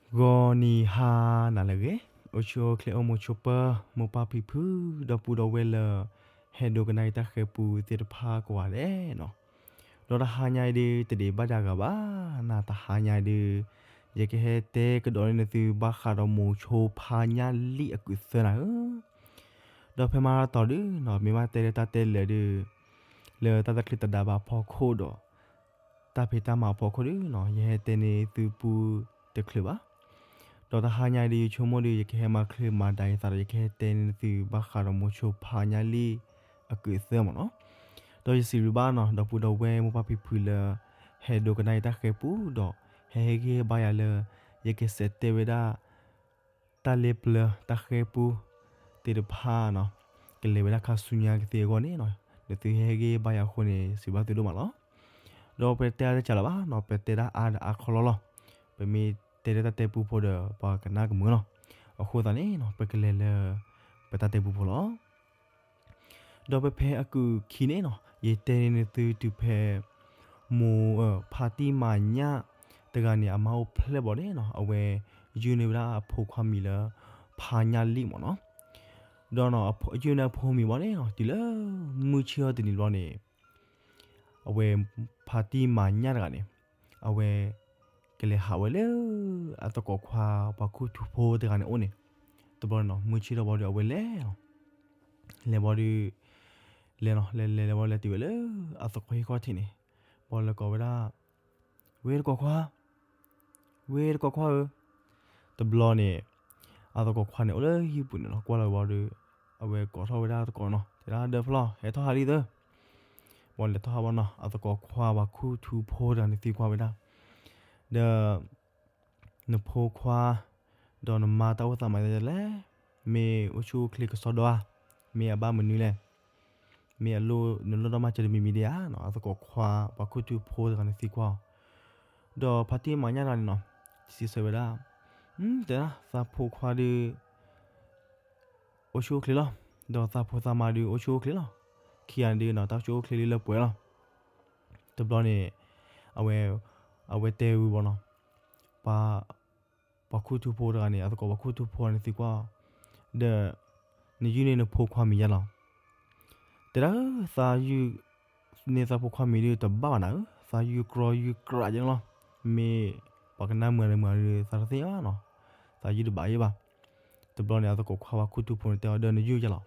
ဂီၤနံၤဟါနၤလၢအဂ့ၤ, အိၣ်ဆူၣ်အိၣ်ချ့အိၣ်မူဆိးပၢၤ မိၢ်ပၢ်ဖံဖု ဒီပုၢ်ဒီဝဲၢ်လၢ ဟဲဒိကနၣ်အံၤတၢ်ဃဲၤပူသ့ၣ်တဖၣ်ကိးဂၤဒဲးနီၤ. ဒီးတဟါညါအံၤဒုး တဒံးဘၣ်ဒၣ်ဂၤဘၣ်, နၤတဟါညါအံၤဒုး ယကဟဲတဲကဒီးန့ၢ်နသုဘၣ်ဃးဒီးမိၤဆိဖါညၣ်လံၣ်အကုးသၢနၤဧၢ. ဒီးဖဲမဟါတတီၤဒုးနီၤ မ့ၢ်ဘၣ်တဲလၢတၢ်တဲလၢာ်ဒုး လၢတၢ်တချုးတဒါဘၣ်အဖီခိၣ်ဒီး တၢ်ဖံးတၢ်မၤအဖီခိၣ်ဒုးနီၤ ယဟဲတဲန့ၢ်သုပူတချုးဘၣ်. ဒီးတဟါညါအံၤဒုး ယဆိကမိၣ်ဒုး ယကဟဲမၤချုးမၤဒါယသးဒီး ယကဟဲတဲန့ၢ်သုဘၣ်ဃးဒီးမိၤဆိဖါညၣ်လံၣ်အကုးသၢမ့ၢ်နီၤ. ဒီးယစံးဘျုးဘၣ်နီၤ ဒီပုၢ်ဒီဝဲၢ်မိၢ်ပၢ်ဖံဖုလၢ ဟဲဒိကနၣ်အံၤတၢ်ဃဲၤပူဒီး ဟဲဟ့ၣ်ဂံၢ်ဟ့ၣ်ဘါယၤလၢ ယကစံးတဲဝဲဒၣ် တၢ်လ့ပျၢၤတၢ်ဃဲၤပူသ့ၣ်တဖၣ်နီၤ ကလဲၤဝဲဒၣ်ခါဆူညါကသ့အဂီၢ်န့ၣ်နီၤ နသုဟဲဟ့ၣ်ဂံၢ်ဟ့ၣ်ဘါယၤအဃိန့ၣ် စံးဘျုးသုဒိၣ်မးလီၤ. ဒီးပတဲတၢ်တစှၤလၢၤဘၣ်နီၤ ပတဲဒၣ်အါဒီးအါခီလီၤလီၤ. ပမ့ၢ်တဲလၢတၢ်တဲပူဖိဒီး ပှၤကနၣ်ကမုာ်လီၤ. အဃိသတးန့ၣ်နီၤ ပကလဲၤလၢ ပတၢ်တဲပူဖိလီၤ. ဒီးပဖဲအကုၢ်ခံန့ၣ်နီၤ ယတဲန့ၢ်နသုတုၤဖဲ မိၤ ဖါတံၢ်မၤညၣ်တဂၤန့ၣ် အမါအိၣ်ဖျဲၣ်ဘီန့ၣ်နီၤ အဝဲ ယုၢ်န့ၢ်ဝဲဒၣ်အဖိခွါမံၤလၢ ဖါညၣ်လံၣ်မ့ၢ်နီၤ. ဒီးယုၢ်န့ၢ်အဖိမံၤဘီန့ၣ်နီၤ တုၤလၢ မုၢ်ဆ့ၣ်ထီၣ်တနံၤဘျီန့ၣ် အဝဲ ဖါတံၢ်မၤညၣ်တဂၤန့ၣ် အဝဲ ကလဲၤဟးဝဲလၢ အသကိးခွါ ပှၤခူၣ်ထူဖိတဂၤန့ၣ်အိၣ်န့ၣ်, တဘျီန့ၣ်နီၤ မုၢ်ဆ့ၣ်ထီၣ်ဘီဒီး အဝဲလဲၤလီၤ, လဲၤဘီဒီး လဲၤနီၤ လဲၤလဲၤလဲၤဘီလဲၤတုၤဝဲလၢ အသကိးဟံၣ်ခီၣ်ထံးန့ၣ်, ဘီလဲၤကိးဝဲဒၣ်, ဝဲသကိးခွါ, ဝဲသကိးခွါဧၢ, တဘျီန့ၣ် အသကိးခွါန့ၣ် အိၣ်လၢဟံၣ်ပူၤန့ၣ်လီၤ, ကွၢ်လီၤဘီဒီး အဝဲကိးထီၣ်ဝဲဒၣ်အသကိးနီၤ, တဲဒၣ် ဒီးဖျီ ဟဲထီၣ်ဟးလံသၢ ဘီလဲၤထီၣ်ဟးဘီနီၤ, အသကိးခွါပှၤခူၣ်ထူဖိတဂၤန့ၣ်သံကွၢ်ဝဲဒၣ်, ဒီး နဖိခွါ ဒီးနမါတၢ်အိၣ်သးမၤသးဒ်လဲၣ်, မ့ၢ်အိၣ်ဆူၣ်အိၣ်ချ့ကစီဒီဧါ, မ့ၢ်အဘၣ်မနုၤလဲၣ်, မ့ၢ်အလိၣ်နလိၣ်ဒီးမၤစၢၤတမံၤမံၤဒံးဧါနီၤ, အသကိးခွါပှၤခူၣ်ထူဖိတဂၤန့ၣ်သံကွၢ်အီၤ, ဒီးဖါတံၢ်မၤညၣ်တဂၤန့ၣ်နီၤ, စံးဆၢဝဲဒၣ်, တဲဒၣ်သးဖိခွါဒီး အိၣ်ဆူၣ်အိၣ်ချ့လီၤ, ဒီးသးဖိသးမါဒီးအိၣ်ဆူၣ်အိၣ်ချ့လီၤ, ခံဂၤန့ၣ်ဒုးနီၤ တၢ်အိၣ်ဆူၣ်အိၣ်ချ့လံလၢပှဲၤလီၤ, တဘျီန့ၣ် အဝဲ အဝဲတဲဝံၤဘီနီၤ, ပှၤ ပှၤခူၣ်ထူဖိတဂၤန့ၣ် အသကိးပှၤခူၣ်ထူဖိန့ၣ်သံကွၢ်အီၤ, ဒီး နယုၢ်န့ၢ်နဖိခွါမံၤယါလီၤ, တဲဒၣ် သးယုၢ် န့ၢ်သးဖိခွါမံၤဒုးတဘၣ်ဘၣ်နၤဧၢ, သးယုၢ်ကြီယုၢ်ကြီယဲန့ၣ်လီၤ, မ့ၢ် ပှၤကနၣ်မုာ်တမုာ်ဒီး သးတသ့ၣ်ညါဘၣ်နီၤ, သးယုၢ်တဘၣ်ယဲဘၣ်, တဘျီန့ၣ် အသကိးခွါပှၤခူၣ်ထူဖိန့ၣ်တဲအီၤ ဒီးနယုၢ်ယါလီၤ,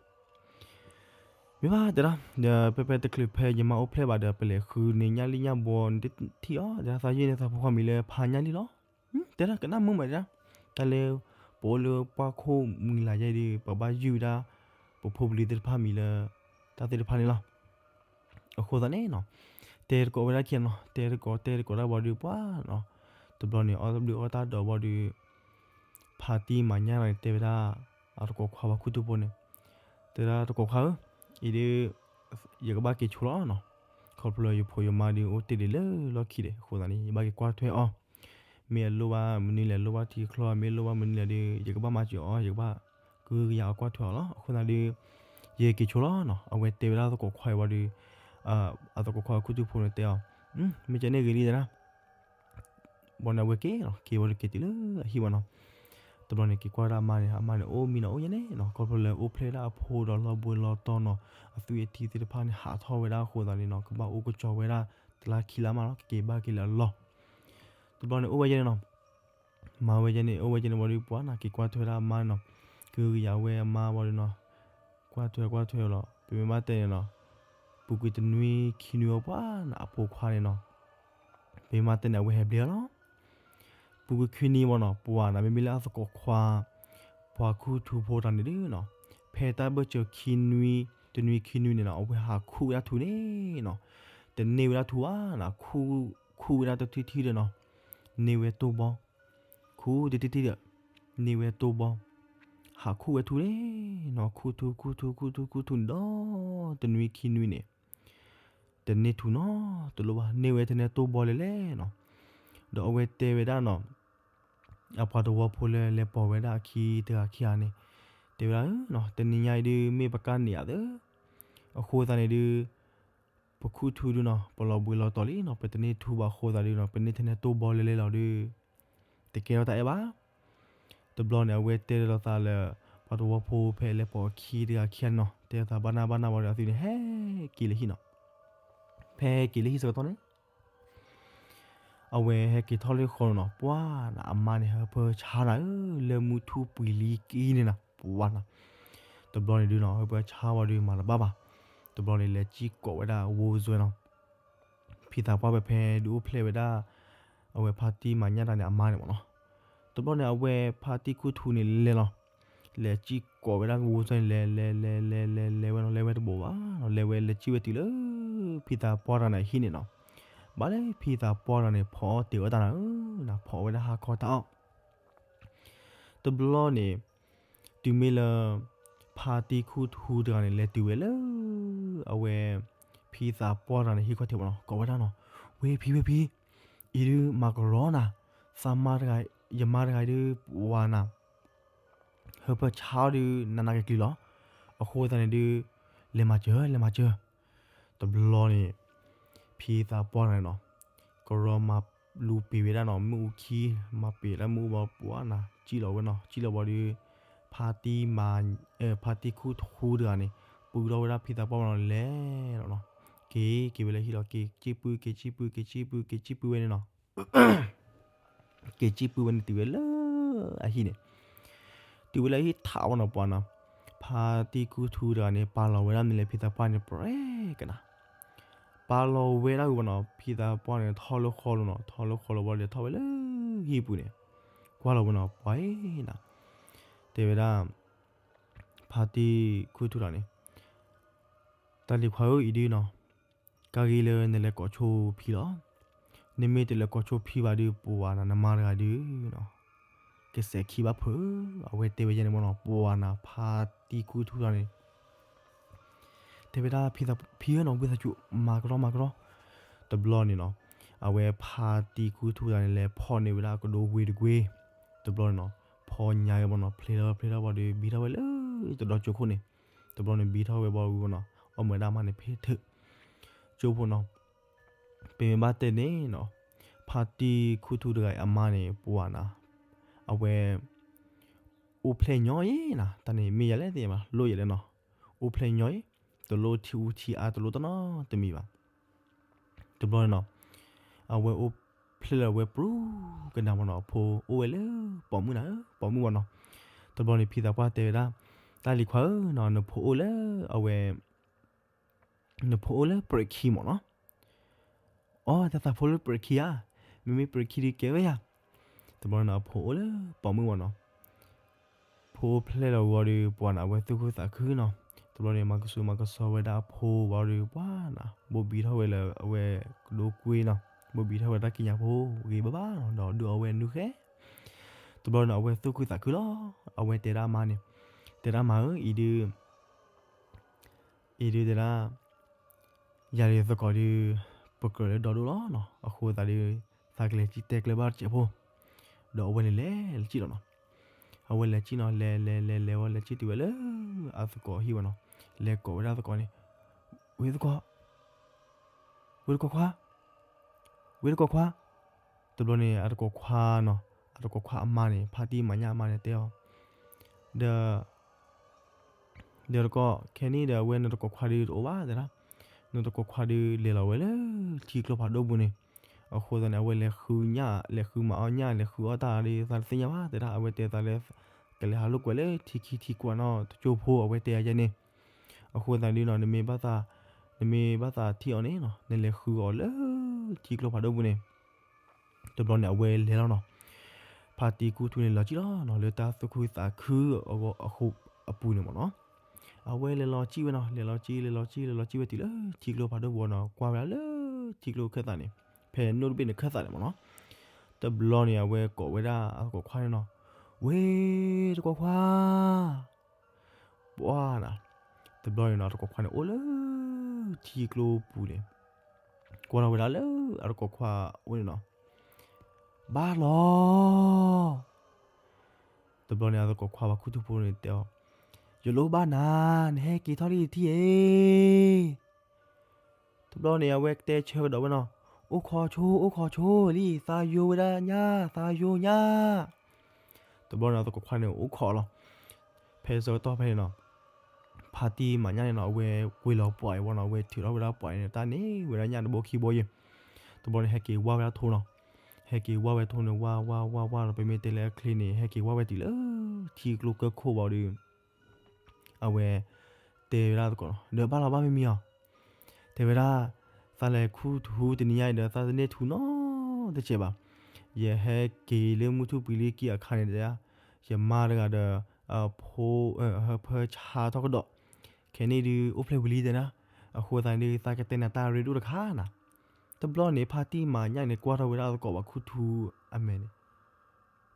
မ့ၢ်ဘၣ်တဲဒၣ်, ဒီးဖဲဖဲတချုးဖဲယမါအိၣ်ဖျဲၣ်ဘၣ်ဒီး ပလဲၤဃုန့ၢ်ညၣ်လံၣ်ညၣ်ဘီန့ၣ်တထံၣ်အီၤ, တဲဒၣ်သးယုၢ်န့ၢ်သးဖိခွါမံၤလၢဖါညၣ်လံၣ်လီၤ, တဲဒၣ်ကနၣ်မုာ်မးတဲဒၣ်, တၢ်လၢ ပအိၣ်လၢပှၢ်ခိၣ်မုၢ်လၢ်ယဲဒီး ပဘၣ်ယုၢ်ဝဲဒၣ် ပဖိပလံၤသ့ၣ်တဖၣ်မံၤလၢ တၢ်သ့ၣ်တဖၣ်န့ၣ်လီၤ, အဃိသတးန့ၣ်နီၤ, တဲတကိးဝဲဒၣ်ခံနီၤ, တဲတကိးတဲတကိးတၢ်ဘီဒီးပှၤနီၤ, တဘျီန့ၣ် အီၣ်တဘျုးအီၣ်တၢ်ဒီးဘီဒီး ဖါတံၢ်မၤညၣ်တဂၤန့ၣ် တဲဝဲဒၣ် အသကိးခွါပှၤခူၣ်ထူဖိန့ၣ်, တဲဒၣ်သကိးခွါဧၢ, အံၤဒုး ယကဘၣ်က့ၤဆိလီၤနီၤ, ခီဖျိယဖိယမါဒုးအိၣ်တ့ၢ်ဒံးလၢလီၢ်ခံဒီး အဃိသတးန့ၣ် ယဘၣ်က့ၤကွၢ်ထွဲအီၤ, မ့ၢ်အလိၣ်ဘၣ်မနုၤလဲၣ် လိၣ်ဘၣ်ထံချီ မ့ၢ်လိၣ်ဘၣ်မနုၤလဲၣ်ဒီး ယကဘၣ်မၤစၢၤအီၤ ယကဘၣ်ကဟုကယာ်အီၤကွၢ်ထွဲအီၤလီၤ, အဃိသတးဒီး ယက့ၤဆိလီၤနီၤ, အဝဲတဲဝဲဒၣ်သကိးခွါအံၤဝံၤဒီး အသကိးခွါခူၣ်ထူဖိန့ၣ်တဲအီၤ, မ့ၢ်ကဲန့ၣ်ဂ့ၤလံတဲဒၣ် ဘီန့ၣ်အဝဲက့ၤလီၤ, က့ၤဝံၤဒီးက့ၤတုၤလၢအဟံၣ်ဝဲနီၤ, တဘျီန့ၣ် က့ၤကွၢ်ဝဲဒၣ်အမါန့ၣ် အမါန့ၣ် အိၣ်မံနီၤ အိၣ်ယဲန့ၣ်နီၤ, ခီဖျိလၢအိၣ်ဖျဲၣ်ဒၣ်အဖိဒီးလီၤဘှံးလီၤတီၤနီၤ, အသွံၣ်အထံသ့ၣ်တဖၣ်န့ၣ် ဟးထီၣ်ဝဲဒၣ်အဃိသတးန့ၣ်နီၤ, ကဘၣ်အိၣ်ကစီၤဝဲဒၣ် တလါခံလါမးလီၤ, ကက့ၤဘၣ်က့ၤလၢအလီၢ်, တဘျီန့ၣ် အိၣ်ဝဲယဲန့ၣ်နီၤ မၤဝဲယဲန့ၣ် အိၣ်ဝဲယဲန့ၣ်ဝံၤဒီး ပှၤနီၤ က့ၤကွၢ်ထွဲဝဲဒၣ်အမါနီၤ, ကဟုကယာ်ဝဲအမါဝံၤဒီးနီၤ, ကွၢ်ထွဲကွၢ်ထွဲလီၤ, ပမ့ၢ်ဘၣ်တဲန့ၣ်နီၤ, ပူၤကွံာ်တနွံခံနွံဝဲပှၤနီၤ အဖိခွါန့ၣ်နီၤ, ပမ့ၢ်ဘၣ်တဲန့ၣ် အဝဲဟဲဘျ့လီၤ, ပူၤကွံာ်ခံနွံဝံၤနီၤ ပှၤနီၤ မ့မ့ၢ်လၢအသကိးခွါ ပှၤခူၣ်ထူဖိတဂၤန့ၣ်ဒုးနီၤ, ဖဲတၢ်ဘၢၣ်စၢၤခံနွံ တနွံခံနွံန့ၣ်နီၤ အဝဲဟးခူၣ်ဝဲဒၣ်ထူန့ၣ်နီၤ, တန့ၢ်ဝဲဒၣ်ထူဘၣ်နီၤ, ခူၣ်ဝဲဒၣ်တထံၣ်ထံၣ်ဒီးနီၤ, န့ၢ်ဝဲတိၢ်ဘီ ခူၣ်တထံၣ်ထံၣ်ဒီး န့ၢ်ဝဲတိၢ်ဘီ, ဟးခူၣ်ဝဲထူန့ၣ်နီၤ, ခူၣ်ထူခူၣ်ထူခူၣ်ထူခူၣ်ထူန့ၣ်ဒီး တနွံခံနွံန့ၣ် တန့ၢ်ထူနီၤ တလိၣ်ဘၣ်, န့ၢ်ဝဲထဲန့ၣ်တိၢ်ဘီလဲၣ်လဲၣ်နီၤ, ဒီးအဝဲတဲဝဲဒၣ်နီၤ အပှၤသဝီဖိလၢလဲၤပိာ်ဝဲဒၣ်အခံတဂၤခံဂၤန့ၣ် တဲဝဲဒၣ်ဧၢနီၤ, တနံၤညါအံၤဒုး မ့ၢ်ပကန့ၢ်ယၤသၢ, အဃိသတးန့ၣ်ဒုး ပခူၣ်ထူဒုးနီၤ ပလီၤဘှံးလီၤတီၤလံနီၤ, ပတန့ၢ်ထူဘၣ်အဃိသတးဒုးနီၤ ပန့ၢ်ထဲန့ၣ်တိၢ်ဘီလဲၣ်လဲၣ်လီၤဒုး တကဲထီၣ်တၢ်အဲၣ်ဘၣ် တဘျီန့ၣ် အဝဲတဲလိာ်သးလၢ ပှၤသဝီဖိဖဲလဲၤပိာ်အခံတဂၤခံဂၤန့ၣ်နီၤ, တဲလိာ်သးဘၣ်နၢ်ဘၣ်နၢ်ဝံၤဒီး အသုန့ၣ် ဟဲက့ၤလၢဟံၣ်နီၤ. ဖဲဟဲက့ၤလၢဟံၣ်ဆၢကတီၢ်န့ၣ် အဝဲဟဲက့ၤထီၣ်လၢဃီနီၤ, ပှၤနၤ အမါန့ၣ် ဟၢဖၢဆါနၤဧၢ, လၢမုၢ်ထူၣ်ပှဲၤလံက့ၤန့ၣ်နၤ ပှၤနၤ. တဘျီန့ၣ်ဒုးနီၤ ဟၢဖၢဆါဝံၤဒီးမၤတဘၣ်ဘၣ်. တဘျီန့ၣ် လဲၤစံၣ်ကိးဝဲဒၣ်ဝိစွဲနီၤ, ဖံသးပှၢ်ဝဲဖဲဒုးအိၣ်ဖျဲၣ်ဝဲဒၣ် အဝဲဖါတံၢ်မၤညၣ်တၢ်န့ၣ် အမါန့ၣ်မ့ၢ်နီၤ. တဘျီန့ၣ် အဝဲဖါတံၢ်ခူၣ်ထူန့ၣ်လဲၤလီၤ, လဲၤစံၣ်ကိးဝဲဒၣ်ဝိစွဲန့ၣ် လဲၤလဲၤလဲၤလဲၤလဲၤလဲၤဝဲနီၤ, လဲၤဝဲတဘိးဘၣ်နီၤ, လဲၤဝဲလဲၤစံၣ်ဝဲတုၤလၢ ဖံသးပှၢ်တဂၤန့ၣ်အဟံၣ်န့ၣ်နီၤ. ဘၣ်လၢဖံသးပှၢ်တဂၤန့ၣ် ဖီအီၣ်တ့ၤအီၣ်တၢ်နၤဧၢ, နၤဖီအီၣ်ဝဲဒၣ်ဟါခီတၢ်အီၣ် တဘျီန့ၣ် တုၤမ့ၢ်လၢ ဖါတံၢ်ခူၣ်ထူတဂၤန့ၣ် လဲၤတုၤဝဲလၢ အဝဲ ဖံသးပှၢ်တဂၤန့ၣ် ဟံၣ်ခီၣ်ထံးမ့ၢ်နီၤ, ကိးဝဲဒၣ်နီၤ, ဝဲဖံဝဲဖံ, အံၤဒုးမၤကရီနၤ, သးမါတဂၤ, ယမါတဂၤအံၤဒုး ပှၤနၤ ဟၢဖၢဆါအီၤဒုး နးနးက့ၤက့ၤလီၤ. အဃိသတးန့ၣ်ဒုး လဲၤမၤစၢၤ လဲၤမၤစၢၤ. တဘျီန့ၣ် ဖံသးပှၢ်တဂၤန့ၣ်နီၤ, ကရီမၤလူၤပ့ၤဝဲဒၣ်နီၤ, မ့ၣ်အူခံ မၤပ့ၤဒၣ်မ့ၣ်အူဘီ ပှၤနၤ စံၣ်လီၤဝဲနီၤ, စံၣ်လီၤဘီဒုး ဖါတံၢ်မၤ, ဖါတံၢ်ခူၣ်ထူတဂၤန့ၣ် ပုၢ်ထီၣ်ဝဲဒၣ်ဖံသးပှၢ်ဝဲနီၤ, လဲၤလီၤနီၤ, က့ၤက့ၤဝဲလၢဟံၣ်လီၤ, က့ၤစံၣ်ပုၢ် က့ၤစံၣ်ပုၢ် က့ၤစံၣ်ပုၢ် က့ၤစံၣ်ပုၢ်ဝဲန့ၣ်နီၤ က့ၤစံၣ်ပုၢ်ဝဲန့ၣ်တုၤဝဲလၢ အဟံၣ်န့ၣ်, တုၤဝဲလၢအဟံၣ်ထးဝဲနီၤ ပှၤနီၤ, ဖါတံၢ်ခူၣ်ထူတဂၤန့ၣ် ပာ်လီၤဝဲဒၣ်မ့ၢ်လဲၣ် ဖံသးပှၢ်န့ၣ် ပြဲကနၤ, ပာ်လီၤဝဲဒၣ်ဝံၤဝဲနီၤ, ဖံသးပှၢ်န့ၣ် ထီၣ်လၢဃီလီၤနီၤ, ထီၣ်လၢဃီလီၤဝံၤဒီး ထီၣ်ဝဲလၢဟံၣ်ပူၤန့ၣ်, ကွၢ်လီၤဝဲနီၤ ပှၤအံၤနၤ, တဲဝဲဒၣ် ဖါတံၢ်ခူၣ်ထူတဂၤန့ၣ် တၢ်လံၤခွါဧၢ အံၤဒုးနီၤ, ကါဂ့ၤလၢနလဲၤကိးဆိဖံလီၤ. နမ့ၢ်တလဲၤကိးဆိဖံဘၣ်ဒုး ပှၤနၤ နမါတဂၤဒုးနီၤ ကစဲးခံဘၣ်ဖုး, အဝဲတဲဝဲယဲန့ၣ်မ့ၢ်နီၤ, ပှၤနၤ ဖါတံၢ်ခူၣ်ထူတဂၤန့ၣ် တဲဝဲဒၣ် ဖံဧၢနီၤ ဝံသးစူၤ မၤကရီမၤကရီ, တဘျီန့ၣ်နီၤ, အဝဲဖါတံၢ်ခူၣ်ထူတဂၤန့ၣ် လဲၤဖီၣ်န့ၢ်ဝဲဒၣ်ကဒိကွ့တကွ့, တဘျီန့ၣ်နီၤ, ဖီၣ်ညါဝဲဘီနီၤ ဖျဲထီၣ်ဖျဲထီၣ်ဘီဒီး ဘံထီၣ်ဝဲလၢ တဒီကၠိခိၣ်န့ၣ်, တဘျီန့ၣ် ဘံထီၣ်ဝဲဘီဝံၤဘီနီၤ, အီၣ်မၤဝဲဒၣ်အမါန့ၣ် ဖဲထၢၣ်ကၠိဖိနီၤ, ပမ့ၢ်ဘၣ်တဲန့ၣ်နီၤ, ဖါတံၢ်ခူၣ်ထူတဂၤအံၤအမါန့ၣ် ပှၤနၤ အဝဲ အိၣ်ဖျဲၣ်ညီအံၤနၤ, တၢ်န့ၣ်မ့ၢ်ယၤလဲၣ်သ့ၣ်ညါဘၣ် လိၣ်ယၤလဲၣ်နီၤ, အိၣ်ဖျဲၣ်ညီအံၤ, တလိၣ်ထံအူထံအါတလိၣ်တနီတမံၤဘၣ်. တဘျီန့ၣ်နီၤ, အဝဲအိၣ်ဖျဲၣ်လၢအဝဲပြူၤကနၣ်မ့ၢ်နီၤ, အဖိအိၣ်ဝဲလၢပိာ်မုၣ်နၤဧၢ ပိာ်မုၣ်ဘီနီၤ, တဘျီန့ၣ် ဖံသးပှၢ်တဲဝဲဒၣ်, တၢ်လံၤခွါဧၢနီၤ နဖိအိၣ်လၢအဝဲ နဖိအိၣ်လၢပြဲးခံမ့ၢ်နီၤ, အိ တၢ်သးဖိလၢပြဲးခံဧါ, မ့မ့ၢ်ပြဲးခံဒုးကဲဝဲယၤ, တဘျီန့ၣ်နီၤ အဖိအိၣ်လၢပိာ်မုၣ်ဘီနီၤ, ဖိအိၣ်ဖျဲၣ်လီၤဝံၤဒီး ပှၤနၤ အဝဲသူၣ်ခုသးခုနီၤ, တဘျီန့ၣ် မၤကဆူးမၤကဆီဝဲဒၣ်အဖိဝံၤဒီး ပှၤနၤ ဘိၣ်ဘံထီၣ်ဝဲလၢအဝဲကဒိကွ့နီၤ, ဘိၣ်ဘံထီၣ်ဝဲတၢ်ကံးညာ်ဖိ ဂ့ၤဘၣ်ဘၣ်နီၤ ဒီးဒုးအီၣ်ဝဲနုၢ်ဃဲ, တဘျီန့ၣ် အဝဲသူၣ်ခုသးခုလီၤ, အဝဲတဲဒၣ်အမါန့ၣ်, တဲဒၣ်မါဧၢ အံၤဒုး အံၤဒုးတဲဒၣ်, ယၤဒီးသကိးဒုး ပကြၢးလၢဒီဒိၣ်လီၤနီၤ, အဃိသတးဒုး သးကလဲၤစံၣ်တဲကျၢၤဘၣ်တစဲးဖိ, ဒီးအဝဲန့ၣ်လဲၤလၢစံၣ်လီၤနီၤ, အဝဲလဲၤစံၣ်နီၤ လဲၤလဲၤလဲၤလဲၤဝဲလဲၤစံၣ်တုၤဝဲလၢ အသကိးဟံၣ်ဝဲနီၤ, လဲၤကိးဝဲဒၣ်သကိးန့ၣ်, ဝ့ၢ်သကိး ဝ့ၢ်တကိးခွါ, ဝ့ၢ်တကိးခွါ, တဘျီန့ၣ် အတကိးခွါနီၤ, အတကိးခွါအမါန့ၣ် ဖါတံၢ်မၤညၣ်အမါန့ၣ်တဲအီၤ, ဒီး ဒီးတကိး ခဲနံၣ်ဒီးအဝဲနတကိးခွါဒုးတအိၣ်ဘၣ်တဲဒၣ်, နတကိးခွါဒုးလဲၤလီၤဝဲလၢထံကျိဖးဒိၣ်ပူၤန့ၣ်, အဃိသတးန့ၣ် အဝဲလဲၤဃုညၣ် လဲၤဃုမၤအီၣ်ညၣ် လဲၤဃုအီၣ်တၢ်ဒုး သးတသ့ၣ်ညါဘၣ်တဲဒၣ်, အဝဲတဲသးလၢ ကလဲၤဟးလိာ်ကွဲလၢထံခံထံကွၢ်နီၤ တကၠိဖိ အဝဲတဲယၤယဲန့ၣ်, အဃိသတးဒုးနီၤ နမ့ၢ်ဘၣ်သး နမ့ၢ်ဘၣ်သးထံၣ်အီၤန့ၣ်နီၤ နလဲၤဃုအီၤလၢထံကျိဖးဒိၣ်ပူၤန့ၣ်, တဘျီန့ၣ် အဝဲလဲၤလီၤနီၤ, ဖါတံၢ်ခူၣ်ထူန့ၣ်လီၤစံၣ်လီၤနီၤ လၢတၢ်သူၣ်ခုသးခုအဃိအပူၤန့ၣ်မ့ၢ်နီၤ, အဝဲလဲၤလီၤစံၣ်ဝဲနီၤ လဲၤလီၤစံၣ် လဲၤလီၤစံၣ် လဲၤလီၤစံၣ်ဝဲတုၤလၢထံကျိဖးဒိၣ်ပူၤနီၤ ကွၢ်ဝဲဒၣ်လၢထံကျိခၢၣ်သးန့ၣ်, ဖဲနိၣ်တဘ့ၣ်န့ၣ်ခၢၣ်သးန့ၣ်မ့ၢ်နီၤ, တဘျီန့ၣ် အဝဲကိးဝဲဒၣ်အသကိးခွါန့ၣ်နီၤ, ဝ့ၢ်တကိးခွါ ပှၤနၤ, တဘျီန့ၣ်နီၤ အတကိးခွါန့ၣ်အိၣ်လၢထံကျိပူၤန့ၣ်, ကွၢ်ထီၣ်ဝဲဒၣ်လၢအတကိးခွါအိၣ်န့ၣ်နီၤ, ဘၣ်လီၤ တဘျီန့ၣ် အသကိးခွါဘၣ်ခူသူၣ်ဖိန့ၣ်တဲအီၤ, ယလိၣ်ဘၣ်နၤ, နဟဲက့ၤထီၣ်လံထံၣ်အံၤ, တဘျီန့ၣ် အဝဲတဲဆၢကဒီးဝဲနီၤ, အိၣ်ခိးဆိ အိၣ်ခိးဆိလံ, သးယိဝဲဒၣ်ညၣ်, သးယိညၣ်, တဘျီန့ၣ်အသကိးခွါန့ၣ်အိၣ်ခိးလီၤ. ဖဲဆၢကတီၢ်ဖဲန့ၣ်နီၤ ဖါတံၢ်မၤညၣ်န့ၣ်နီၤ အဝဲကွံာ်လီၤပှၤအံၤဝဲနီၤ အဝဲထုးထီၣ်ဝဲဒၣ်ပှၤအံၤန့ၣ် တၢ်န့ၣ်ဝဲဒၣ်ညၣ်တဘိခံဘိယဲၢ်. တဘျီန့ၣ် ဟဲက့ၤဝၢ်ဝဲဒၣ်ထိနီၤ. ဟဲက့ၤဝၢ်ဝဲထိန့ၣ် ဝၢ်ဝၢ်ဝၢ်ဝၢ်ဒီး ပမ့ၢ်တဲလၢအချ့န့ၣ် ဟဲက့ၤဝၢ်ဝဲတုၤလၢ ထံကျိကၢၢ်ခိၣ်ဘၣ်ဒီး အဝဲ တဲဝဲဒၣ်သကိးနီၤ ဒီးဘၣ်လီၤဘၣ်မ့ၢ်မ့ၢ်အီၤ တဲဝဲဒၣ် သးလဲၤခူၣ်ထူတနံၤညါအံၤဒီး သးတန့ၢ်ထူနီတစဲးဘၣ်. ယဟဲက့ၤလၢမုၢ်ထူၣ်ပှဲၤလံကံအခါန့ၣ်တဲဒၣ် ယမါတဂၤဒီး အဖိ ဟၢဖၢဆါထီၣ်ကဒီး ခဲန့ၣ်ဒုး အိၣ်ဖျဲၣ်ဝံၤလံတဲဒၣ်. အဃိသတးန့ၣ်ဒုး သးကတဲနၤတၢ်ရ့ဒိၣ်တခါနၤ. တဘျီန့ၣ် ဖါတံၢ်မၤညၣ်န့ၣ် ကွၢ်ထီၣ်ဝဲဒၣ်သကိးပှၤခူၣ်ထူအမဲာ်န့ၣ်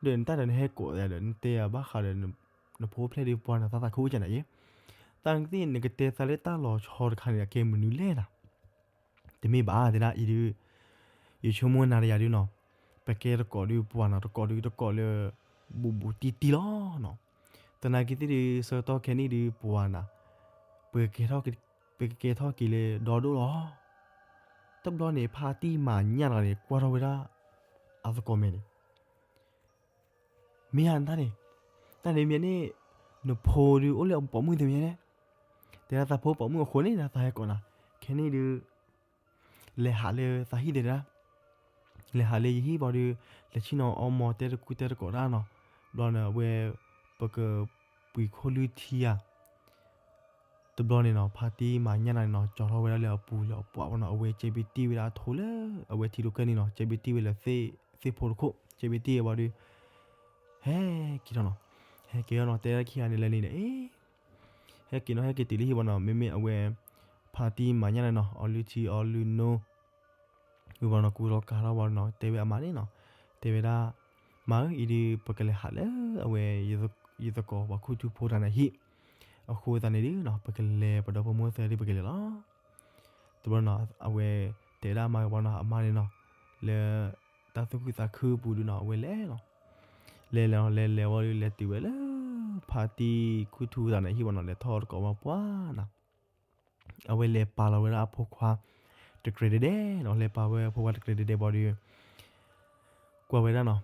ဒီးနတၢ်ဒီးနဟဲကိးဒီး နတဲယၤဘၣ်ဃးဒီး နဖိအိၣ်ဖျဲၣ်ဒုးပှၤနၤသးသးခုအိၣ်ကနၤယဲ တၢ်ကသ့ၣ် နကတဲသးလၢတၢ်လီၤဆီတခါန့ၣ် အကဲမနုၤလဲၣ်နၤ. တမ့ၢ်ဘၣ်တဲဒၣ်အံၤဒုး ယဆိကမိၣ်နၤဒီးယၤဒုးနီၤ ပကဲသကိးဒုးပှၤနီၤ သကိးဒုးသကိးလၢ ဘူးဘူးတံၢ်တံၢ်လီၤနီၤ. သနာ်က့သ့ၣ်ဒုး ဆၢကတီၢ်ခဲနံၣ်ဒုးပှၤနၤ ပကကဲထီၣ်က့ၤလၢဒီဒိၣ်လီၤ. တဘျီန့ၣ် ဖါတံၢ်မၤညၣ်တဂၤန့ၣ် ကွၢ်ထီၣ်ဝဲဒၣ် အသကိးမဲာ်န့ၣ် မ့ၢ်ဧါနတၢ်န့ၣ်, တၢ်န့ၣ်မ့ၢ်န့ၣ် နဖိဒုးအိၣ်လၢအပိာ်မုၣ်သ့ၣ်မ့ၢ်န့ၣ်, တဲဒၣ်သးဖိပိာ်မုၣ်အဃိန့ၣ် သးဟဲကိးနၤ, ခဲန့ၣ်ဒုး လဲၤဟးလၢသးဟံၣ်သ့ၣ်တဒၣ်, လဲၤဟးလၢယဟံၣ်ဘၣ်ဒီး လဲၤဆ့ၣ်နီၤအီမိာ်တဲတကူတဲတကိးတၢ်နီၤ, ဘျီန့ၣ် အဝဲ ပကပှ့ၤခိၣ်လုၢ်ထံဧါ တဘျီန့ၣ်နီၤ ဖါတံၢ်မၤညၣ်နၤန့ၣ်နီၤ ကၠီထီၣ်ဝဲဒၣ်လၢအပူၤလၢအပှၤဘၣ်နီၤ အဝဲကဲဘ့ၣ်တ့ၢ်ဝဲဒၣ်အထိလၢ အဝဲထံဒိၣ်ကၢၢ်န့ၣ်နီၤ ကဲဘ့ၣ်တ့ၢ်ဝဲလၢ သ့ၣ်ဖိတခိၣ် ကဲဘ့ၣ်တ့ၢ်ဝဲဘၣ်ဒီး ဟဲက့ၤထီၣ်နီၤ, ဟဲက့ၤထီၣ်နီၤ တဲဒၣ်ခံဂၤန့ၣ်လဲၤန့ၣ်ဒီး အ့ ဟဲက့ၤနီၤ ဟဲက့ၤတုၤလၢဟံၣ်ဘၣ်နီၤ မ့မ့ၢ်အဝဲ ဖါတံၢ်မၤညၣ်န့ၣ်နီၤ အီလုၢ်ထံအီလုၢ်နိ ဝံၤဘၣ်နီၤ ကူထီၣ်ကၤထီၣ်ဘၣ်နီၤ တဲဝဲအမါန့ၣ်နီၤ, တဲဝဲဒၣ် မါဧၢ အံၤဒုး ပကလဲၤဟးလၢအဝဲ ယသကိးပှၤခူၣ်ထူဖိတဂၤန့ၣ်ဟံၣ်, အဃိသတးန့ၣ်ဒုးနီၤ ပကလဲၤပဒီပုၢ်ဝဲၢ်သၢဒုး ပကလဲၤလီၤ. တဘျီနီၤ အဝဲတဲဒၣ်မါဝံၤဘၣ်နီၤ အမါန့ၣ်နီၤ လၢတၢ်သူၣ်ခုသးခုအပူၤဒုးနီၤ အဝဲလဲၤလီၤ. လဲၤလဲၤနီၤ လဲၤလဲၤဝံၤဒုး လဲၤတုၤဝဲလၢ ဖါတံၢ်ခူၣ်ထူသးန့ၣ်ဟံၣ်ဘၣ်နီၤ လဲၤထီၣ်တကိးမါပှၢ်နီၤ အဝဲလဲၤပာ်လီၤဝဲဒၣ်အဖိခွါ တကြဲးဒဲးဒဲးနီၤ, လဲၤပာ်ဝဲအဖိခွါတကြဲးဒဲးဒဲးဘၣ်ဒီး ကွၢ်ဝဲဒၣ်နီၤ,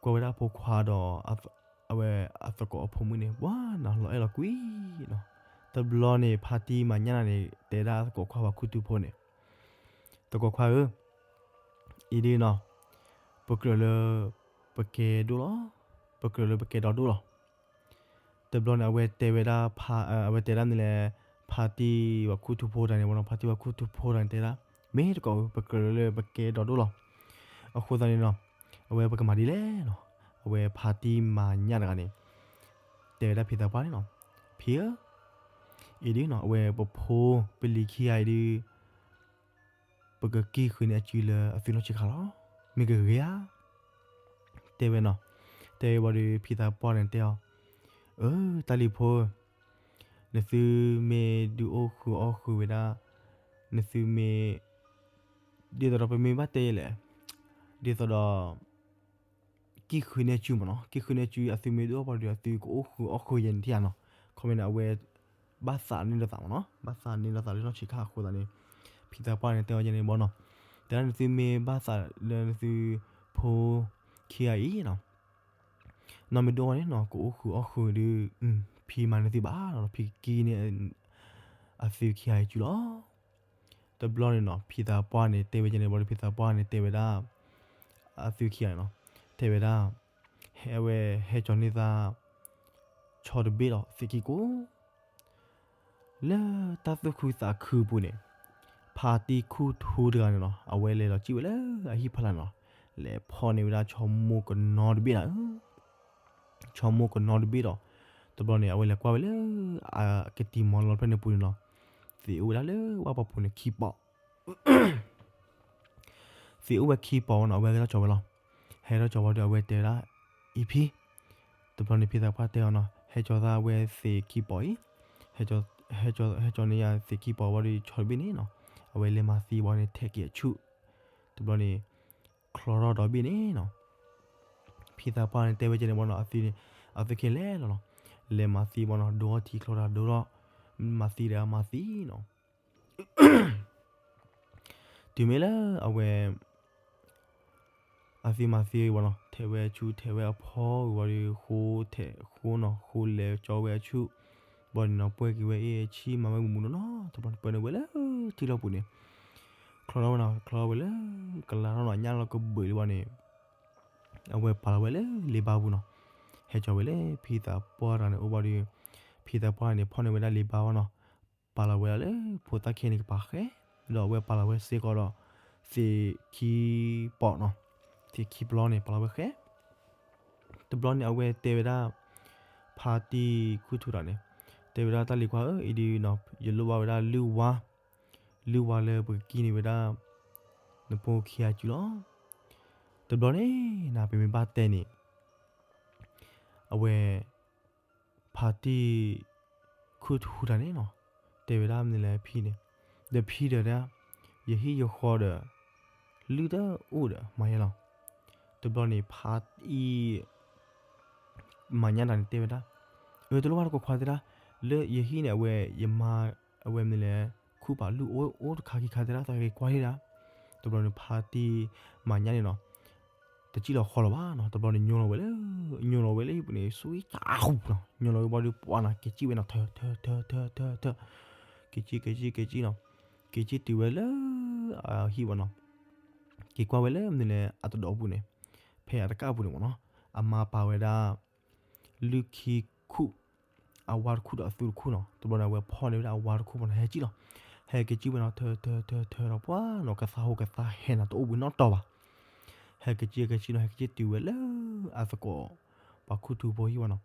ကွၢ်ဝဲဒၣ်အဖိခွါဒီး အဝဲအသကိးအဖိမုၣ်န့ၣ် ပှၤနီၤ လီၤအဲၣ်လီၤကွံနီၤ. တဘျီန့ၣ် ဖါတံၢ်မၤညၣ်နၤန့ၣ် တဲဒၣ်အသကိးခွါပှၤခူၣ်ထူဖိန့ၣ်, သကိးခွါဧၢ, အံၤဒုးနီၤ ပကြၢးလၢ ပကဲဒိၣ်လီၤ, ပကြၢးလၢပကဲဒီဒိၣ်လီၤ. တဘျီန့ၣ် အဝဲတဲဝဲဒၣ် အဝဲတဲဒၣ်န့ၣ်လဲၣ် ဖါတံၢ်ပှၤခူၣ်ထူဖိတဂၤန့ၣ်ဘၣ်နီၤ, ဖါတံၢ်ပှၤခူၣ်ထူဖိတဂၤန့ၣ်တဲဒၣ် မ့ၢ်တကိးဧၢ ပကြၢးလၢပကဲဒီဒိၣ်လီၤ. အဃိသတးန့ၣ်နီၤ အဝဲပကမၤဒ်လဲၣ်နီၤ, အဝဲဖါတံၢ်မၤညၣ်တဂၤန့ၣ် တဲဝဲဒၣ်ဖံသးပှၢ်န့ၣ်နီၤ, ဖံဧၢ, အံၤဒုးနီၤ အဝဲပဖိပလံၤခံဂၤအံၤဒုး ပကကံၢ်ဃုာ်န့ၢ်အစုလၢအသုးနီၢ်ဆံးခါလီၤ. မ့ၢ်ကဂ့ၤဧါ တဲဝဲနီၤ, တဲဝဲဘၣ်ဒီး ဖံသးပှၢ်န့ၣ်တဲအီၤ, အၢ တၢ်လံၤဖိဧၢ, နသုမ့ၢ်ဒုးအိၣ်ဃုာ်အီၣ်ဃုာ်ဝဲဒၣ်, နသုမ့ၢ် ဒ်သိးဒီးပမ့ၢ်ဘၣ်တဲလဲၣ်, ဒ်သိးဒီး ကံၢ်ဃုာ်န့ၢ်အစုမ့ၢ်နီၤ, ကံၢ်ဃုာ်န့ၢ်အစု အသုမ့ၢ်ဒုးအိၣ်ဘၣ်ဒီး အသုကအိၣ်ဃုာ်အီၣ်ဃုာ်ယဲၢ်န့ၣ်ထံဧါနီၤ, ခီမ့ၢ်န့ၣ် အဝဲ ဘၣ်သးန့ၢ်လိာ်သးမ့ၢ်နီၤ, ဘၣ်သးန့ၢ်လိာ်သးလၢနီၢ်ဆံးခါအဃိသတးန့ၣ် ဖံသးပှၢ်န့ၣ်တဲအီၤယဲၢ်န့ၣ်ဘၣ်နီၤ, တဲဒၣ်နသုမ့ၢ်ဘၣ်သးလၢနသုဖိခံဂၤအံၤနီၤ နီၢ်မ့ၢ်ဒိၣ်ဝဲန့ၣ်နီၤ ကအိၣ်ဃုာ်အီၣ်ဃုာ်ဒီး ဖံမၤန့ၢ်သုဘၣ်နီၤ ဖံကံၢ်န့ၢ် အသုခံဂၤအံၤစုလီၤ. တဘျီန့ၣ်နီၤ ဖံသးပှၢ်န့ၣ်တဲဝဲဒ်န့ၣ်ဘၣ်ဒီး ဖံသးပှၢ်န့ၣ်တဲဝဲဒၣ် အသုခံဂၤန့ၣ်နီၤ တဲဝဲဒၣ် ဟဲဝဲဟဲကၠီၤန့ၢ်သး ဆီတဘ့ၣ်ဒီးသ့ၣ်ခံကိး လၢတၢ်သူၣ်ခုသးခုအပူၤန့ၣ် ဖါတံၢ်ခူၣ်ထူတဂၤန့ၣ်နီၤ အဝဲလဲၤလီၤစံၣ်ဝဲလၢအဟံၣ်ဖီလာ်နီၤ လဲၤဖီၣ်န့ၢ်ဝဲဒၣ်ဆီမိၢ်ကနီတဘ့ၣ်နီၤ ဆီမိၢ်ကနီတဘ့ၣ်ဒီး တဘျီန့ၣ် အဝဲလဲၤကွၢ်ဝဲလၢ အကတံၤမီလီၤဖျၢၣ်န့ၣ်ပူၤန့ၣ်နီၤ သ့ၣ်အိၣ်ဝဲဒၣ်လၢဝၣ်ပှၢ်ပူၤန့ၣ်ခံပီး သ့ၣ်အိၣ်ဝဲခံပီးဝဲနီၤ အဝဲဟဲထီၣ်ကၠီၤဝဲလီၤ. ဟဲထီၣ်ကၠီၤဝဲဒီး အဝဲတဲဝဲဒၣ် အံၤဖံ, တဘျီန့ၣ် ဖံသးပှၢ်တဲအီၤနီၤ ဟဲကၠီၤသးဝဲသ့ၣ်ခံပီးအံၤ, ဟဲကၠီၤန့ၢ်ယၤသ့ၣ်ခံပီးဝံၤဒီး ဆီတဘ့ၣ်န့ၣ်နီၤ အဝဲလဲၤမၤသံဝံၤန့ၣ် ထဲးက့ၤအဆူၣ်, တဘျီန့ၣ် ချီထီၣ်ဒီဘ့ၣ်န့ၣ်နီၤ ဖံသးပှၢ်န့ၣ်တဲဝဲကဲန့ၣ်ဘၣ်နီၤ အသုန့ၣ် အသုခံလဲၤလီၤနီၤ လဲၤမၤသံဘၣ်နီၤ ဒိထီၣ်ထံချီတၢ်ဒိထီၣ် မၤသံဒီးမၤသံနီၤ တုၤမ့ၢ်လၢအဝဲ အသ့မၤသ့ဝံၤနီၤ, ထဲးဝဲအဆူၣ် ထဲးဝဲအဖီဝံၤဝံၤဒီး ဃိထဲးဃိနီၤ, ဃိလဲၤကၠီဝဲအဆူၣ်, ဘၣ်န့ၣ်နီၤ ပှဲၤက့ၤဝဲအ့ၣ်အဆံ မၤဝဲမုာ်မုာ်နီၤနီၤ, တဘျီန့ၣ်ပၢနုာ်ဝဲလၢထံလီၢ်ပူၤန့ၣ်, ချီထီၣ်ဝဲနီၤ, ချီထီၣ်ဝဲလၢကလၤထီၣ်နီၤ, ညၣ်လီၤကဘုးလံဘၣ်န့ၣ် အဝဲပာ်လီၤဝဲလၢလ့ဘါပူၤနီၤ, ဟဲကၠီဝဲလၢဖံသးပှၢ်တဂၤန့ၣ်အိၣ်ဘၣ်ဒီး, ဖံသးပှၢ်န့ၣ် ဖီၣ်န့ၢ်ဝဲဒၣ်လ့ဘါဝဲနီၤ, ပာ်လီၤဝဲဒၣ်လၢဖိသၣ်ခံဂၤန့ၣ်ကပၤဃဲ, ဒီးအဝဲပာ်လီၤဝဲစ့ၢ်ကီးဒီး သ့ၣ်ခံပီးနီၤ, သ့ၣ်ခံပျီန့ၣ် ပာ်လီၤဝဲဃဲ တဘျီန့ၣ် အဝဲတဲဝဲဒၣ် ဖါတံၢ်ခူၣ်ထူတဂၤန့ၣ်, တဲဝဲဒၣ်တၢ်လံၤခွါဧၢ, အံၤဒုး ယလိၣ်ဘၣ်ဝဲဒၣ်လုၢ်ဝါ, လုၢ်ဝါလၢပကကံၣ်န့ၢ်ဝဲဒၣ် နဖိခံဂၤစုလီၤ. တဘျီန့ၣ် နပမ့ၢ်ဘၣ်တဲန့ၣ် အဝဲ ဖါတံၢ်ခူၣ်ထူတဂၤန့ၣ်နီၤ, တဲဝဲဒၣ်မနုၤလဲၣ်ဖံန့ၣ်, ဒီးဖံဒီးဒၣ် ယဟံၣ်ယဃီဒီး လုၢ်တအိၣ်ဒီးမၤယဲလီၤ. တဘျီန့ၣ် ဖါအံၣ် မၤညါတဂၤန့ၣ်တဲဝဲဒၣ်, အၢ တလိၣ်ဘၣ်တကိးခွါတဲဒၣ်, လၢယဟံၣ်န့ၣ် အဝဲယမါ အဝဲမနုၤလဲၣ် ခူၣ်ပာ်လုၢ်အိၣ်အိၣ်တခါခံခါတဲဒၣ် သးက့ၤကွၢ်လံဒၣ်. တဘျီန့ၣ် ဖါတံၢ်မၤညါန့ၣ်နီၤ တစံၣ်လီၤဃီလီၤဘၣ်နီၤ, တဘျီန့ၣ် ညိလီၤဝဲလၢ ညိလီၤဝဲလၢဟံၣ်ပူၤန့ၣ် ဆူၣ်အံၣ်တၢ်ဟူနီၤ, ညိလီၤဝဲဘၣ်ဒီးပှၢ်နီၤ က့ၤစံၣ်ဝဲနီၤ ထၢ ထၢ ထၢ ထၢ ထၢ ထၢ က့ၤစံၣ် က့ၤစံၣ် က့ၤစံၣ်နီၤ, က့ၤစံၣ်တုၤဝဲလၢ အဟံၣ်ဘၣ်နီၤ, က့ၤကွၢ်ဝဲလၢမနုၤလဲၣ် အတဒီးပူၤန့ၣ်, ဖဲအတကၣ်ပူၤန့ၣ်မ့ၢ်နီၤ, အမါပာ်ဝဲဒၣ် လုၢ်ခံခူၣ် အဝါတခူၣ်ဒီးအသူတခူၣ်နီၤ, တဘျီန့ၣ် အဝဲဖီၣ်န့ၢ်ဝဲဒၣ်အဝါတခူၣ်မ့ၢ်နီၤ ဟဲကံၣ်လီၤ, ဟဲက့ၤစံၣ်ဝဲနီၤ ထၢ ထၢ ထၢ ထၢ ဒီးပှၢ်နီၤ ကသးဟူကသးဟဲနီၤ တအိၣ်ဘှံးနီတတီၤဘၣ်, ဟဲက့ၤစံၣ် ဟဲက့ၤစံၣ်နီၤ ဟဲက့ၤစံၣ်တုၤဝဲလၢ အသကိး ပှၤခူၣ်ထူဖိဟံၣ်ဘၣ်နီၤ,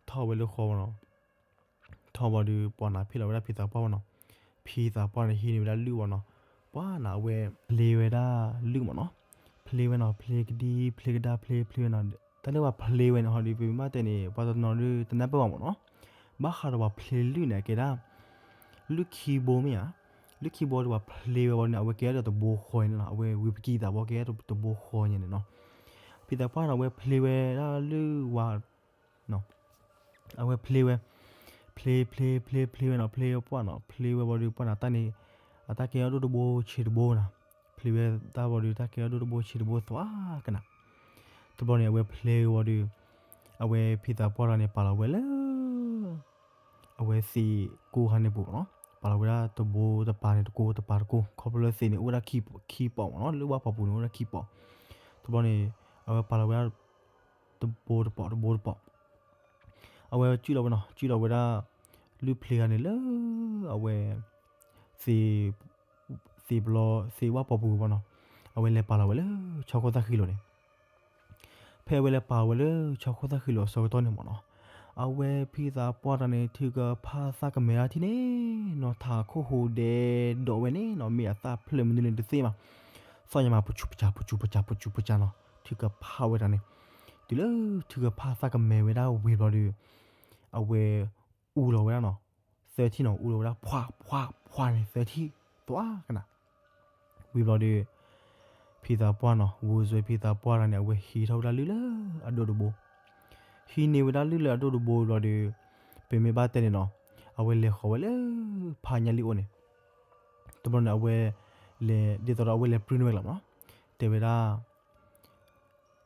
ထီၣ်ဝဲလၢဃီဘၣ်နီၤ ထီၣ်ဘၣ်ဒီး ပှၢ်နၤဖ့ၣ်လီၤဝဲဒၣ်ဖံသးပှၢ်ဘၣ်နီၤ, ဖံသးပှၢ်န့ၣ်ဟံးန့ၢ်ဝဲဒၣ်လုၢ်ဘၣ်နီၤ, ပှၢ်နၤအဝဲ ဖျ့ဝဲဒၣ်လုၢ်မ့ၢ်နီၤ, ဖျ့ဝဲနီၤ ဖျ့ကဒံ ဖျ့ကဒါ ဖျ့ ဖျ့ဝဲနီၤ, တၢ်လၢပှၤဖျ့ဝဲန့ၣ် ဟီဒုး ပမ့ၢ်ဘၣ်တဲန့ၣ် ပှၤတနီၤဒုးတနၢ်ပၢၢ်ဘၣ်မ့ၢ်နီၤ, ဘၣ်ဃးဒီးပှၤဖျ့လုၢ်န့ၣ် အကဲဒၣ် လုၢ်ခံဘိမ့ၢ်ဧါ, လုၢ်ခံဘိဒီးပှၤဖျ့ဝဲဘၣ်န့ၣ် အဝဲကဲဒၣ်တဘိဃီန့ၣ်နီၤ, အဝဲဝံၤပကံသးဘၣ်ကဲဒၣ်တဘိဃီန့ၣ်နီၤ, ဖံသးပှၢ်န့ၣ် အဝဲဖျ့ဝဲဒၣ်လုၢ်ဝါ အဝဲဖျ့ဝဲ, ဖျ့ ဖျ့ ဖျ့ ဖျ့ဝဲနီၤ ဖျ့ဝဲပှၢ်နီၤ ဖျ့ဝဲဘၣ်ဒီးပှၢ်နၤတၢ်န့ၣ် အတၢ်ကဲအဒိၣ်တဘိဆံးတဘိနီၤ, ဖျ့ဝဲတၢ်ဘၣ်ဒီး တၢ်ကဲအဒိၣ်တဘိဆံးတဘိသွါကနၤ, တဘျီန့ၣ် အဝဲဖျ့ဝဲဘၣ်ဒီး အဝဲဖံသးပှၢ်တဂၤန့ၣ် ပာ်လီၤဝဲလၢ အဝဲသ့ၣ်ကိးဂၤန့ၣ်ပူၤမ့ၢ်နီၤ, ပာ်လီၤဝဲဒၣ်တဘိတပၤန့ၣ်တကိး တပၤတကိး ခီဖျိလၢသ့ၣ်န့ၣ် အိၣ်ဝဲဒၣ်ခံပီးမ့ၢ်နီၤ, လၢဝၣ်ပီၤပူၤန့ၣ် အိၣ်ဝဲဒၣ်ခံပီး, တဘျီန့ၣ် အဝဲပာ်လီၤဝဲဒၣ် တဘိတပီး တဘိတပီး အဝဲစံၣ်လီၤဝဲနီၤ စံၣ်လီၤဝဲဒၣ် လုၢ်ဖျ့ဂၤန့ၣ်လၢ အဝဲ သ့ၣ် သ့ၣ်ပျီ သ့ၣ်ဝၣ်ပီၤပူၤဘၣ်နီၤ, အဝဲလဲၤပာ်လီၤဝဲလၢဆီခိၣ်သၣ်ဃံလိၤန့ၣ်, ဖဲအဝဲလဲၤပာ်ဝဲလၢဆီခိၣ်သၣ်ဃံလိၤအဆၢကတီၢ်န့ၣ်မ့ၢ်နီၤ, အဝဲဖံသးပှၢ်တဂၤန့ၣ် ထုကဖၣ်သၣ်ကမဲၤဒၣ်ထံၣ်န့ၣ်နီၤ, ထးခိၣ်ဟူးဒဲးဒိးဝဲန့ၣ်နီၤ, မ့ၢ်အသၣ်ဖျၢၣ်မနုၤန့ၣ်တသ့ဘၣ်, သီၣ်ညါမး ပစူၤပစၤ ပစူၤပစၤ ပစူၤပစၤနီၤ, ထုကဖၣ်ဝဲဒၣ်န့ၣ်, တုၤလၢထုကဖၣ်သၣ်ကမဲၤဝဲဒၣ်ဝံၤဘျီဒီး အဝဲ အူလီၤဝဲဒၣ်နီၤ, သၢထံၣ်နီၤ, အူလီၤဝဲဒၣ် ဖှး ဖှး ဖှးန့ၣ် သၢထံၣ် သွါကနၤ, ဝံၤဘျီဒီး ဖံသးပှၢ်နီၤ, ဝူၤစွဲဖံသးပှၢ်တဂၤန့ၣ် အဝဲဟံးထီၣ်ဝဲဒၣ်လုၢ်လၢအဒိၣ်တဘိ, ဟံးန့ၢ်ဝဲဒၣ်လုၢ်လၢအဒိၣ်တဘိဘျီဒီး ပမ့ၢ်ဘၣ်တဲန့ၣ်နီၤ, အဝဲလဲၤဃီၤဝဲလၢ ဖါညါလံၣ်အိၣ်န့ၣ်, တဘျီန့ၣ် အဝဲလဲၤ ဒ်သိးဒီးအဝဲလဲၤပြူန့ၢ်ဝဲကလၤမ့ၢ်နီၤ, တဲဝဲဒၣ်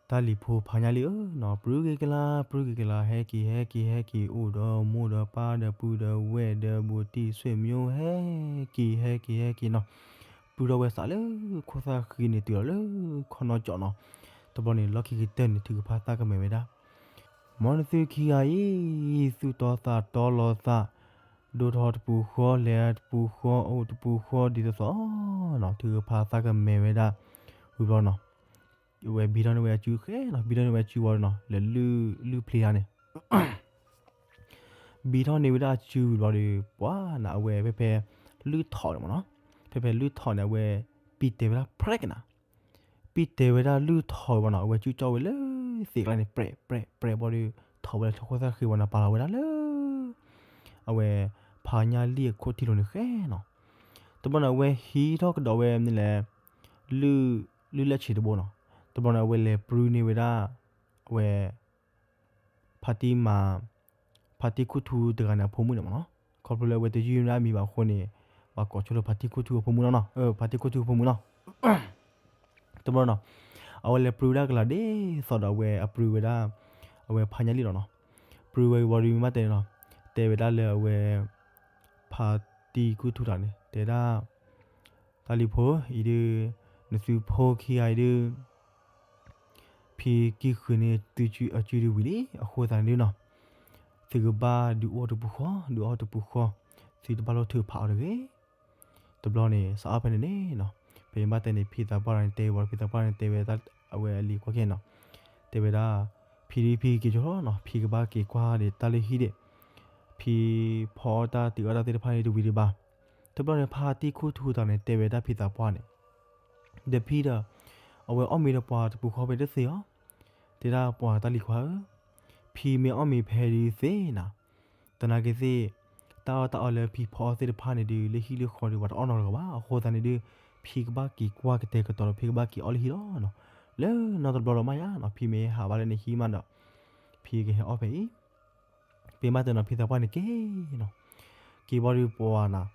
တၢ်လံၤဖိဖါညါလံၣ်ဧၢနီၤ, ပြူက့ၤကလၤ ပြူက့ၤကလၤ ဟဲက့ၤ ဟဲက့ၤ ဟဲက့ၤ အိၣ်ဒီးမိၢ်ဒီးပၢ်ဒီးပုၢ်ဒီးဝဲၢ်ဒီးဘူးတံၢ်ဆွေမျိုး ဟဲက့ၤ ဟဲက့ၤ ဟဲက့ၤနီၤ, ပြူထီၣ်ဝဲသးလၢခိၣ်သၣ်ဃံန့ၣ်တုၤလီၤလၢခီနီၢ်ကၠီၣ်နီၤ, တဘျီန့ၣ် လီၢ်ခံကတၢၢ်န့ၣ် ထုကဖၣ်သၣ်ကမဲၤဝဲဒၣ်, မ်နသုခံဂၤအံၤ သူၣ်တီသးတီလီၤသး, ဒိၣ်ထီၣ်တပူၤဃီ လဲၤတပူၤဃီ အိၣ်တပူၤဃီ ဒ်သိးသိးနီၤ, ထုကဖၣ်သၣ်ကမဲၤဝဲဒၣ် ဝံၤဘျီနီၤ, အဝဲဘံထီၣ်န့ၢ်ဝဲအစုဃဲနီၤ, ဘံထီၣ်န့ၢ်ဝဲအစုဝံၤနီၤ, လဲၤလုၢ် လုၢ်ဖျ့ဧါန့ၣ် ဘံထီၣ်န့ၢ်ဝဲဒၣ်အစုဝံၤဘျီဒီး ပှၤနၤအဝဲဖဲဖဲ လုၢ်ထီၣ်န့ၣ်မ့ၢ်နီၤ, ဖဲဖဲလုၢ်ထီၣ်န့ၣ် အဝဲ ပံၢ်တဲဝဲဒၣ်ဖြဲးကနၤ, ပံၢ်တဲဝဲဒၣ်လုၢ်ထီၣ်ဝံၤဘၣ်နီၤ, အဝဲစုကၠီဝဲလၢသ့ၣ်ကျါန့ၣ် ပြဲး ပြဲး ပြဲးဘျီဒီး ထီၣ်ဝဲလၢဆီခိၣ်သၣ်ဃံဝံၤနီၤ, ပာ်လီၤဝဲဒၣ်လၢ အဝဲ ဖါညါလံၣ်အခိၣ်ထံးလိၤန့ၣ်ဃဲနီၤ, တဘျီန့ၣ် အဝဲဟံးထီၣ်ကဒီးဝဲမနုၤလဲၣ် လုၢ် လုၢ်လၢဆံးတဘိနီၤ, တဘျီန့ၣ် အဝဲလဲၤပြူန့ၢ်ဝဲဒၣ် အဝဲ ဖါတံၢ်မၤ ဖါတံၢ်ခူၣ်ထူတဂၤန့ၣ် အဖိမုၣ်န့ၣ်မ့ၢ်နီၤ, ခီဖျိလၢအဝဲတယုၢ်မ့ၢ်ဒၣ်အမံၤဘၣ်အဃိန့ၣ် ပှၤကိးဆိလၢဖါတံၢ်ခူၣ်ထူအဖိမုၣ်လီၤနီၤ, ဖါတံၢ်ခူၣ်ထူအဖိမုၣ်လီၤ, တဘျီနီၤ, အဝဲလဲၤပြူဝဲဒၣ်ကလၤဒ်သိးဒီးအဝဲအပြူဝဲဒၣ် အဝဲဖးညါလံလီၤနီၤ. ပြူဝဲဝံၤဒီးမ့ၢ်ဘၣ်တဲန့ၣ်နီၤ, တဲဝဲဒၣ်လၢအဝဲ ဖါတံၢ်ခူၣ်ထူတၢ်န့ၣ် တဲဒၣ် တၢ်လံၤဖိ အံၤဒုး နသုဖိခံဂၤအံၤဒုး ဖံကံၢ်ဃုာ်န့ၢ်သုအစုဒုးဝံၤလံ အဃိသတးန့ၣ်ဒုးနီၤ, သုကဘၣ်ဒုးအိၣ်တပူၤဃီ ဒုးအိၣ်တပူၤဃီ, သုတဘၣ်လိၣ်ထုးဖးအီၤတဂ့ၤ. တဘျီန့ၣ် စးအီၣ်ဖဲန့ၣ်န့ၣ်နီၤ, ဖဲမ့ၢ်ဘၣ်တဲန့ၣ် ဖံသးပှၢ်န့ၣ်တဲဝံၤ ဖံသးပှၢ်န့ၣ်တဲဝဲ အဝဲအလံၤကွၢ်ခဲနီၤ, တဲဝဲဒၣ် ဖံဒုးဖံက့ၤကၠီလီၤနီၤ, ဖံကဘၣ်က့ၤကွၢ်ဒီးတၢ်လၢဟံၣ်ဒံး, ဖံဖီအီၣ်တၢ်တုၤအီၣ်တၢ်သ့ၣ်တဖၣ်န့ၣ်တဝံၤဒံးဘၣ်. တဘျီန့ၣ် ဖါတံၢ်ခူၣ်ထူတၢ်န့ၣ် တဲဝဲဒၣ်ဖံသးပှၢ်န့ၣ် ဒီးဖံဒီး အဝဲအီၣ်မ့ၤဒီးပှၤတပူၤဃီဖဲတသ့အီၤ, တဲဒၣ်ပှၤတၢ်လံၤခွါဧၢ, ဖံမ့ၢ်အီၣ်မ့ၤဖဲဒုးသ့နီၤ, သနာ်က့သ့ၣ် တၢ်အီၣ်တၢ်အီလၢဖံဖီအီၣ်သ့ၣ်တဖၣ်န့ၣ်ဒုး လၢဟံၣ်လၢဃီဒုး ပှၤတအီၣ်နီတဂၤဘၣ်. အဃိသတးန့ၣ်ဒုး ဖံကဘၣ်က့ၤကွၢ်ကတဲာ်ကတီၤဒီး ဖံကဘၣ်က့ၤအီၣ်လၢဟံၣ်လီၤနီၤ, လၢနီတဘျီဒီးမးယါနီၤ, ဖံမ့ၢ်ဟးဘၣ်လၢနဟံၣ်မးဒီး ဖံကဟဲအီၣ်ဖဲအံၤ ဖဲမ့ၢ်ဘၣ်တဲနီၤ ဖံသးပှၢ်န့ၣ်က့ၤနီၤ, က့ၤဘၣ်ဒုးပှၤနၤ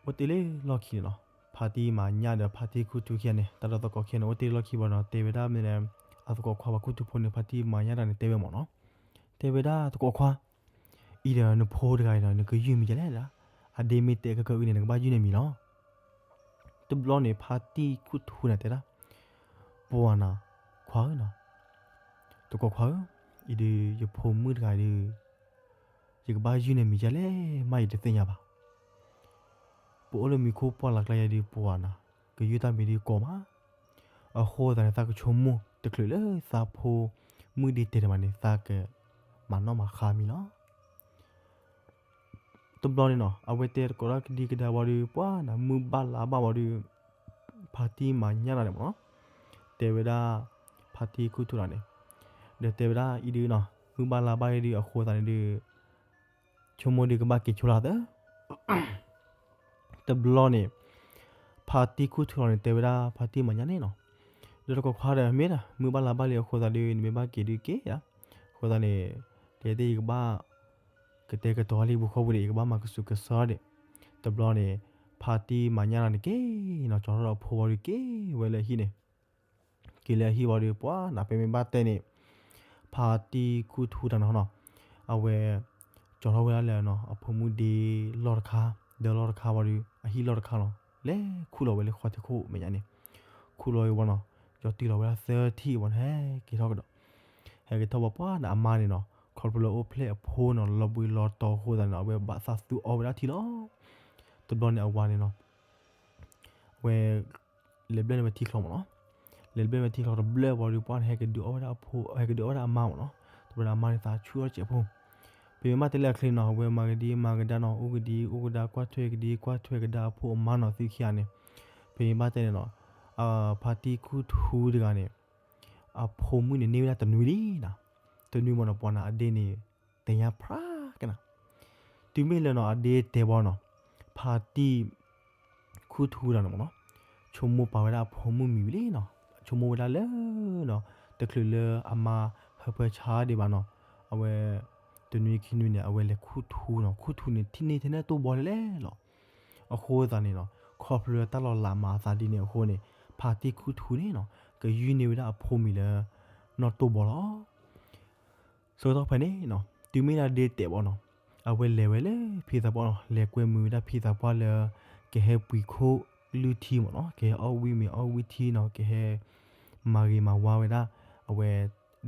အိၣ်တ့ၢ်လၢလီၢ်ခံန့ၣ်နီၤ, ဖါတံၢ်မၤညၣ်ဒီးဖါတံၢ်ခူၣ်ထူခံဂၤန့ၣ် တၢ်ဒီသကိးခံဂၤန့ၣ် အိၣ်တ့ၢ်လၢလီၢ်ခံဘၣ်နီၤ, တဲဝဲဒၣ်မ့ၢ် အသကိးခွါပှၤခူၣ်ထူဖိန့ၣ် ဖါတံၢ်မၤညၣ်တၢ်န့ၣ် တဲဝဲမ့ၢ်နီၤ, တဲဝဲဒၣ်သကိးခွါ အံၤဒီးနဖိတဂၤအံၤဒီး နကယုၢ်မံၤဒ်လဲၣ်ဒၣ်, အဒ့မ့ၢ်တဲကကအုန့ၣ် နကဘၣ်ယုၢ်န့ၢ်မံၤလီၤ. တဘျီန့ၣ် ဖါတံၢ်ခူၣ်ထူန့ၣ်တဲဒၣ် ပှၤနၤ ခွါဧၢနီၤ, သကိးခွါဧၢ, အံၤဒုးယဖိမုၣ်တဂၤဒုး ယကဘၣ်ယုၢ်န့ၢ်မံၤဒ်လဲၣ်မး ယတသ့ၣ်ညါဘၣ်. ပအိၣ်လၢမံၤခိၣ်ပှၢ်လၢ်ကျါယၤဒုး ပှၤနၤ ကယုၢ်တၢ်မံၤဒုးကီမး, အဃိသတးန့ၣ် သးကဆိကမိၣ်တချုးလၢသးဖိမုၣ်ဒ့တဲာ်တမးန့ၣ် သးကမၤနီၣ်မၤဃါမံၤလီၤ. တဘျီန့ၣ်နီၤ အဝဲတဲသကိးတၢ်ကဒံကဒါဝံၤဒီး ပှၤနၤ မုၢ်ဘၣ်လါဘၣ်ဝံၤဒီး ဖါတံၢ်မၤညၣ်တၢ်န့ၣ်မ့ၢ်နီၤ, တဲဝဲဒၣ် ဖါတံၢ်ခူၣ်ထူတၢ်န့ၣ်, ဒီးတဲဝဲဒၣ်အံၤဒုးနီၤ မုၢ်ဘၣ်လါဘၣ်ဒုး အဃိသတးန့ၣ်ဒုး ဆိကမိၣ်ဒုးကဘၣ်က့ၤဆိလီၤသၢ တဘျီန့ၣ် ဖါတံၢ်ခူၣ်ထူလီၤန့ၣ် တဲဝဲဒၣ်ဖါတံၢ်မၤညၣ်န့ၣ်နီၤ, ဒီးသကိးခွါဒီးမ့ၢ်ဒၣ် မုၢ်ဘၣ်လါဘၣ်လံအဃိသတးဒီး နမ့ၢ်ဘၣ်က့ၤဒုးက့ၤဧါ, အဃိသတးန့ၣ် တဲသ့ၣ်ယကဘၣ် ကတဲာ်ကတီၤလံပူၤဃီပူၤဒီး ယကဘၣ်မၤကစူးကစၢ်ဒံး, တဘျီန့ၣ် ဖါတံၢ်မၤညၣ်တၢ်န့ၣ်က့ၤနီၤ ကၠီထီၣ်ဒီးအဖိဝံၤဒီးက့ၤဝဲလၢဟံၣ်န့ၣ် က့ၤလၢအဟံၣ်ဝံၤဒီး ပှၤနၤ ဖဲမ့ၢ်ဘၣ်တဲန့ၣ် ဖါတံၢ်ခူၣ်ထူတၢ်နီၤနီၤ, အဝဲ ကၠီထီၣ်ဝဲဒၣ်လၢ အဖိမုၣ်ဒ့လီၢ်တခါ, ဒီးလီၢ်တခါဝံၤဒီး အဟံၣ်လီၢ်တခါလီၤ, လဲၤခူၣ်လီၤဝဲလၢဃီထံခိၣ်မဲာ်ညါန့ၣ်, ခူၣ်လီၤဝံၤဝံၤနီၤ, ယီၤတံၢ်လီၤဝဲဒၣ်သၢထံၣ်ဝံၤန့ၣ် ဟဲက့ၤထီၣ်ကဒီး, ဟဲက့ၤထီၣ်ဝံၤပှၤနၤ အမါန့ၣ်နီၤ ခီဖျိလၢအိၣ်ဖျဲၣ်အဖိနီၤ လီၤဘှံးလီၤတီၤအဃိသတးန့ၣ် အဝဲဘၣ်သးသူအီၣ်ဝဲဒၣ်ထံလီၤ. တဘျီန့ၣ်အဝၤန့ၣ်နီၤ အဝဲ လဲၤဘျဲၣ်န့ၢ်ဝဲထံချီမ့ၢ်နီၤ, လဲၤဘျဲၣ်န့ၢ်ဝဲထံချီတဘျဲၣ်ဝံၤဒီး ပှၤန့ၣ် ဟဲကဒုးအီၣ်ဝဲဒၣ်အဖိ ဟဲကဒုးအီၣ်ဝဲဒၣ်အမါမ့ၢ်နီၤ, တဘျီန့ၣ်အမါန့ၣ်သးဆူၣ်အီၣ်စဲးဖိ, ဖဲမ့ၢ်ဘၣ်တဲလၢအချ့နီၤ အဝဲမၤကဒံမၤကဒါနီၤ အိၣ်ကဒံအိၣ်ကဒါ ကွၢ်ထွဲကဒံ ကွၢ်ထွဲကဒါအဖိအမါနီၤ သုခံဂၤန့ၣ်, ဖဲမ့ၢ်ဘၣ်တဲန့ၣ်နီၤ ဖါတံၢ်ခူၣ်ထူတဂၤန့ၣ် အဖိမုၣ်န့ၣ်န့ၢ်ဝဲဒၣ်တနွံလံနီၤ, တနွံမ့ၢ်နီၤ ပှၤနၤ အဒ့န့ၣ် သ့ၣ်ညါဖျါကနၤ, တုၤမ့ၢ်လၢနီၤ အဒ့တဲာ်ဘၣ်နီၤ, ဖါတံၢ် ခူၣ်ထူတၢ်န့ၣ်မ့ၢ်နီၤ, ဆိကမိၣ်ပာ်ဝဲဒၣ်အဖိမုၣ်မံၤဝံၤလံနီၤ, ဆိကမိၣ်ဝဲဒၣ်လၢနီၤ တချုးလၢအမါဟၢဖၢဆါဒံးဘၣ်နီၤ, အဝဲ တနွံခံနွံန့ၣ် အဝဲလဲၤခူၣ်ထူနီၤ, ခူၣ်ထူန့ၣ် ထံၣ်န့ၢ်ထဲန့ၣ်တိၢ်ဘီလဲၣ်လဲၣ်လီၤ. အဃိသတးန့ၣ်နီၤ ခီဖျိလၢတၢ်လီၤလးမၤအသးဒ်န့ၣ်အဃိန့ၣ် ဖါတံၢ်ခူၣ်ထူန့ၣ်နီၤ ကယုၢ်န့ၢ်ဝဲဒၣ်အဖိမံၤလၢ နီၢ်တိၢ်ဘီလီၤ. ဆၢကတီၢ်ဖဲန့ၣ်နီၤ တုၤမ့ၢ်ဒၣ်ဒ့တဲာ်ဘၣ်နီၤ, အဝဲလဲၤဝဲလၢဖံသးပှၢ်နီၤ, လဲၤကွဲမုာ်ဝဲဒၣ်ဖံသးပှၢ်လၢ ကဟဲပှ့ၤခိၣ်လုၢ်ထံမ့ၢ်နီၤ, ကဟဲအီၣ်ဝံၣ်မ့ၤအီၣ်ဝံၣ်ထံနီၤ, ကဟဲ မၤဂ့ၤမၤဝါဝဲဒၣ် အဝဲ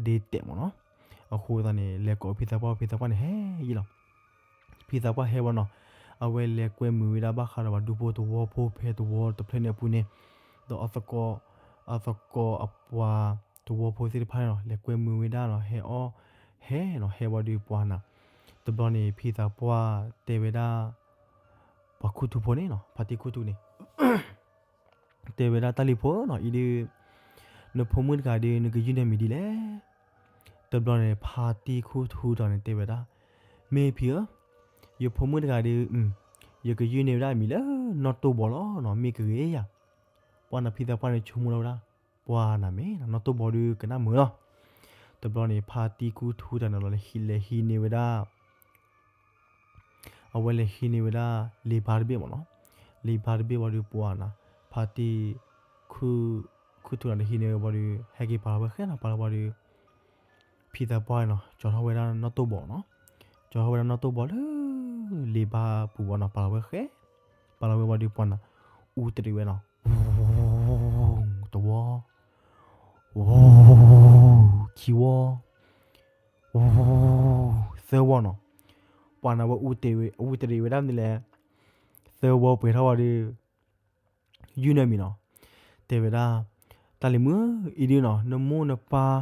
ဒ့တဲာ်မ့ၢ်နီၤ. အဃိသတးန့ၣ် လဲၤကိးဖံသးပှၢ် ဖံသးပှၢ်န့ၣ်ဟဲယံၤလီၤ. ဖံသးပှၢ်ဟဲဝဲနီၤ, အဝဲလဲၤကွဲမုာ်ဝဲဒၣ်ဘၣ်ဃးဒီးပှၤဒူဖိသဝီဖိဖဲသဝီတဖျၢၣ်န့ၣ်အပူၤန့ၣ်, ဒီးအသကိး အသကိးအပှၤသဝီဖိသ့ၣ်တဖၣ်န့ၣ်နီၤ လဲၤကွဲမုာ်ဝဲဒၣ်နီၤ, ဟဲအီၣ် ဟဲနီၤ, ဟဲဝံၤဒီးပှၤနၤ, တဘျီန့ၣ် ဖံသးပှၢ်တဲဝဲဒၣ် ပှၤခူၣ်ထူဖိန့ၣ်နီၤ, ဖါတံၢ်ခူၣ်ထူန့ၣ် တဲဝဲဒၣ်တၢ်လံၤဖိနီၤ, အံၤဒုး နဖိမုၣ်တဂၤဒုး နကယုၢ်န့ၢ်မံၤဒ်လဲၣ်. တဘျီန့ၣ် ဖါတံၢ်ခူၣ်ထူတၢ်န့ၣ်တဲဝဲဒၣ်, မ့ၢ်ဖံဧၢ, ယဖိမုၣ်တဂၤဒုး ယကယုၢ်န့ၢ်ဝဲဒၣ်အမံၤလၢနီၢ်တိၢ်ဘီလီၤနီၤ, မ့ၢ်ကဂ့ၤယၤ. ပှၤနၤ ဖံသးပှၢ်န့ၣ် ဆိကမိၣ်လီၤဝဲဒၣ် ပှၤနၤမ့ၢ်နီၢ်တိၢ်ဘီဒုးကနၣ်မုာ်လီၤ. တဘျီန့ၣ် ဖါတံၢ်ခူၣ်ထူတၢ်န့ၣ်လီၤ လဲၤဟံးန့ၢ်ဝဲဒၣ် အဝဲလဲၤဟံးန့ၢ်ဝဲဒၣ် လ့ၤဘါတဘ့ၣ်မ့ၢ်နီၤ, လ့ၤဘါတဘ့ၣ်ဝံၤဒီးပှၤနၤ ဖါတံၢ် ခူၣ် ဖါတံၢ်ခူၣ်ထူဒီးဟံးန့ၢ်ဝံၤဒီး ဟဲက့ၤပာ်လီၤဝဲဃဲနီၤ, ပာ်လီၤဝံၤဒီး ဖံသးပှၢ်နီၤ ကၠီၤထီၣ်ဝဲဒၣ်နီၣ်တိၢ်ဘီနီၤ, ကၠီၤထီၣ်ဝဲဒၣ်နီၣ်တိၢ်ဘီလၢ လ့ဘါပူၤဘီနီၤ, ပာ်လီၤဝဲဃဲ, ပာ်လီၤဝဲဝံၤဒီးပှၤနၤ အူတရံးဝဲနီၤ, တဝီ ခံဝီ သၢဝီနီၤ, ပှၤနၤဝဲအူတရံးဝဲဒၣ်မနုၤလဲၣ်, သၢဝီပှဲၤထီၣ်ဝံၤဒီး ယုၢ်န့ၢ်မံၤနီၤ, တဲဝဲဒၣ်, တၢ်လံၤမုၣ်ဧၢ, အံၤဒုနီၤ နမိၢ်နပၢ်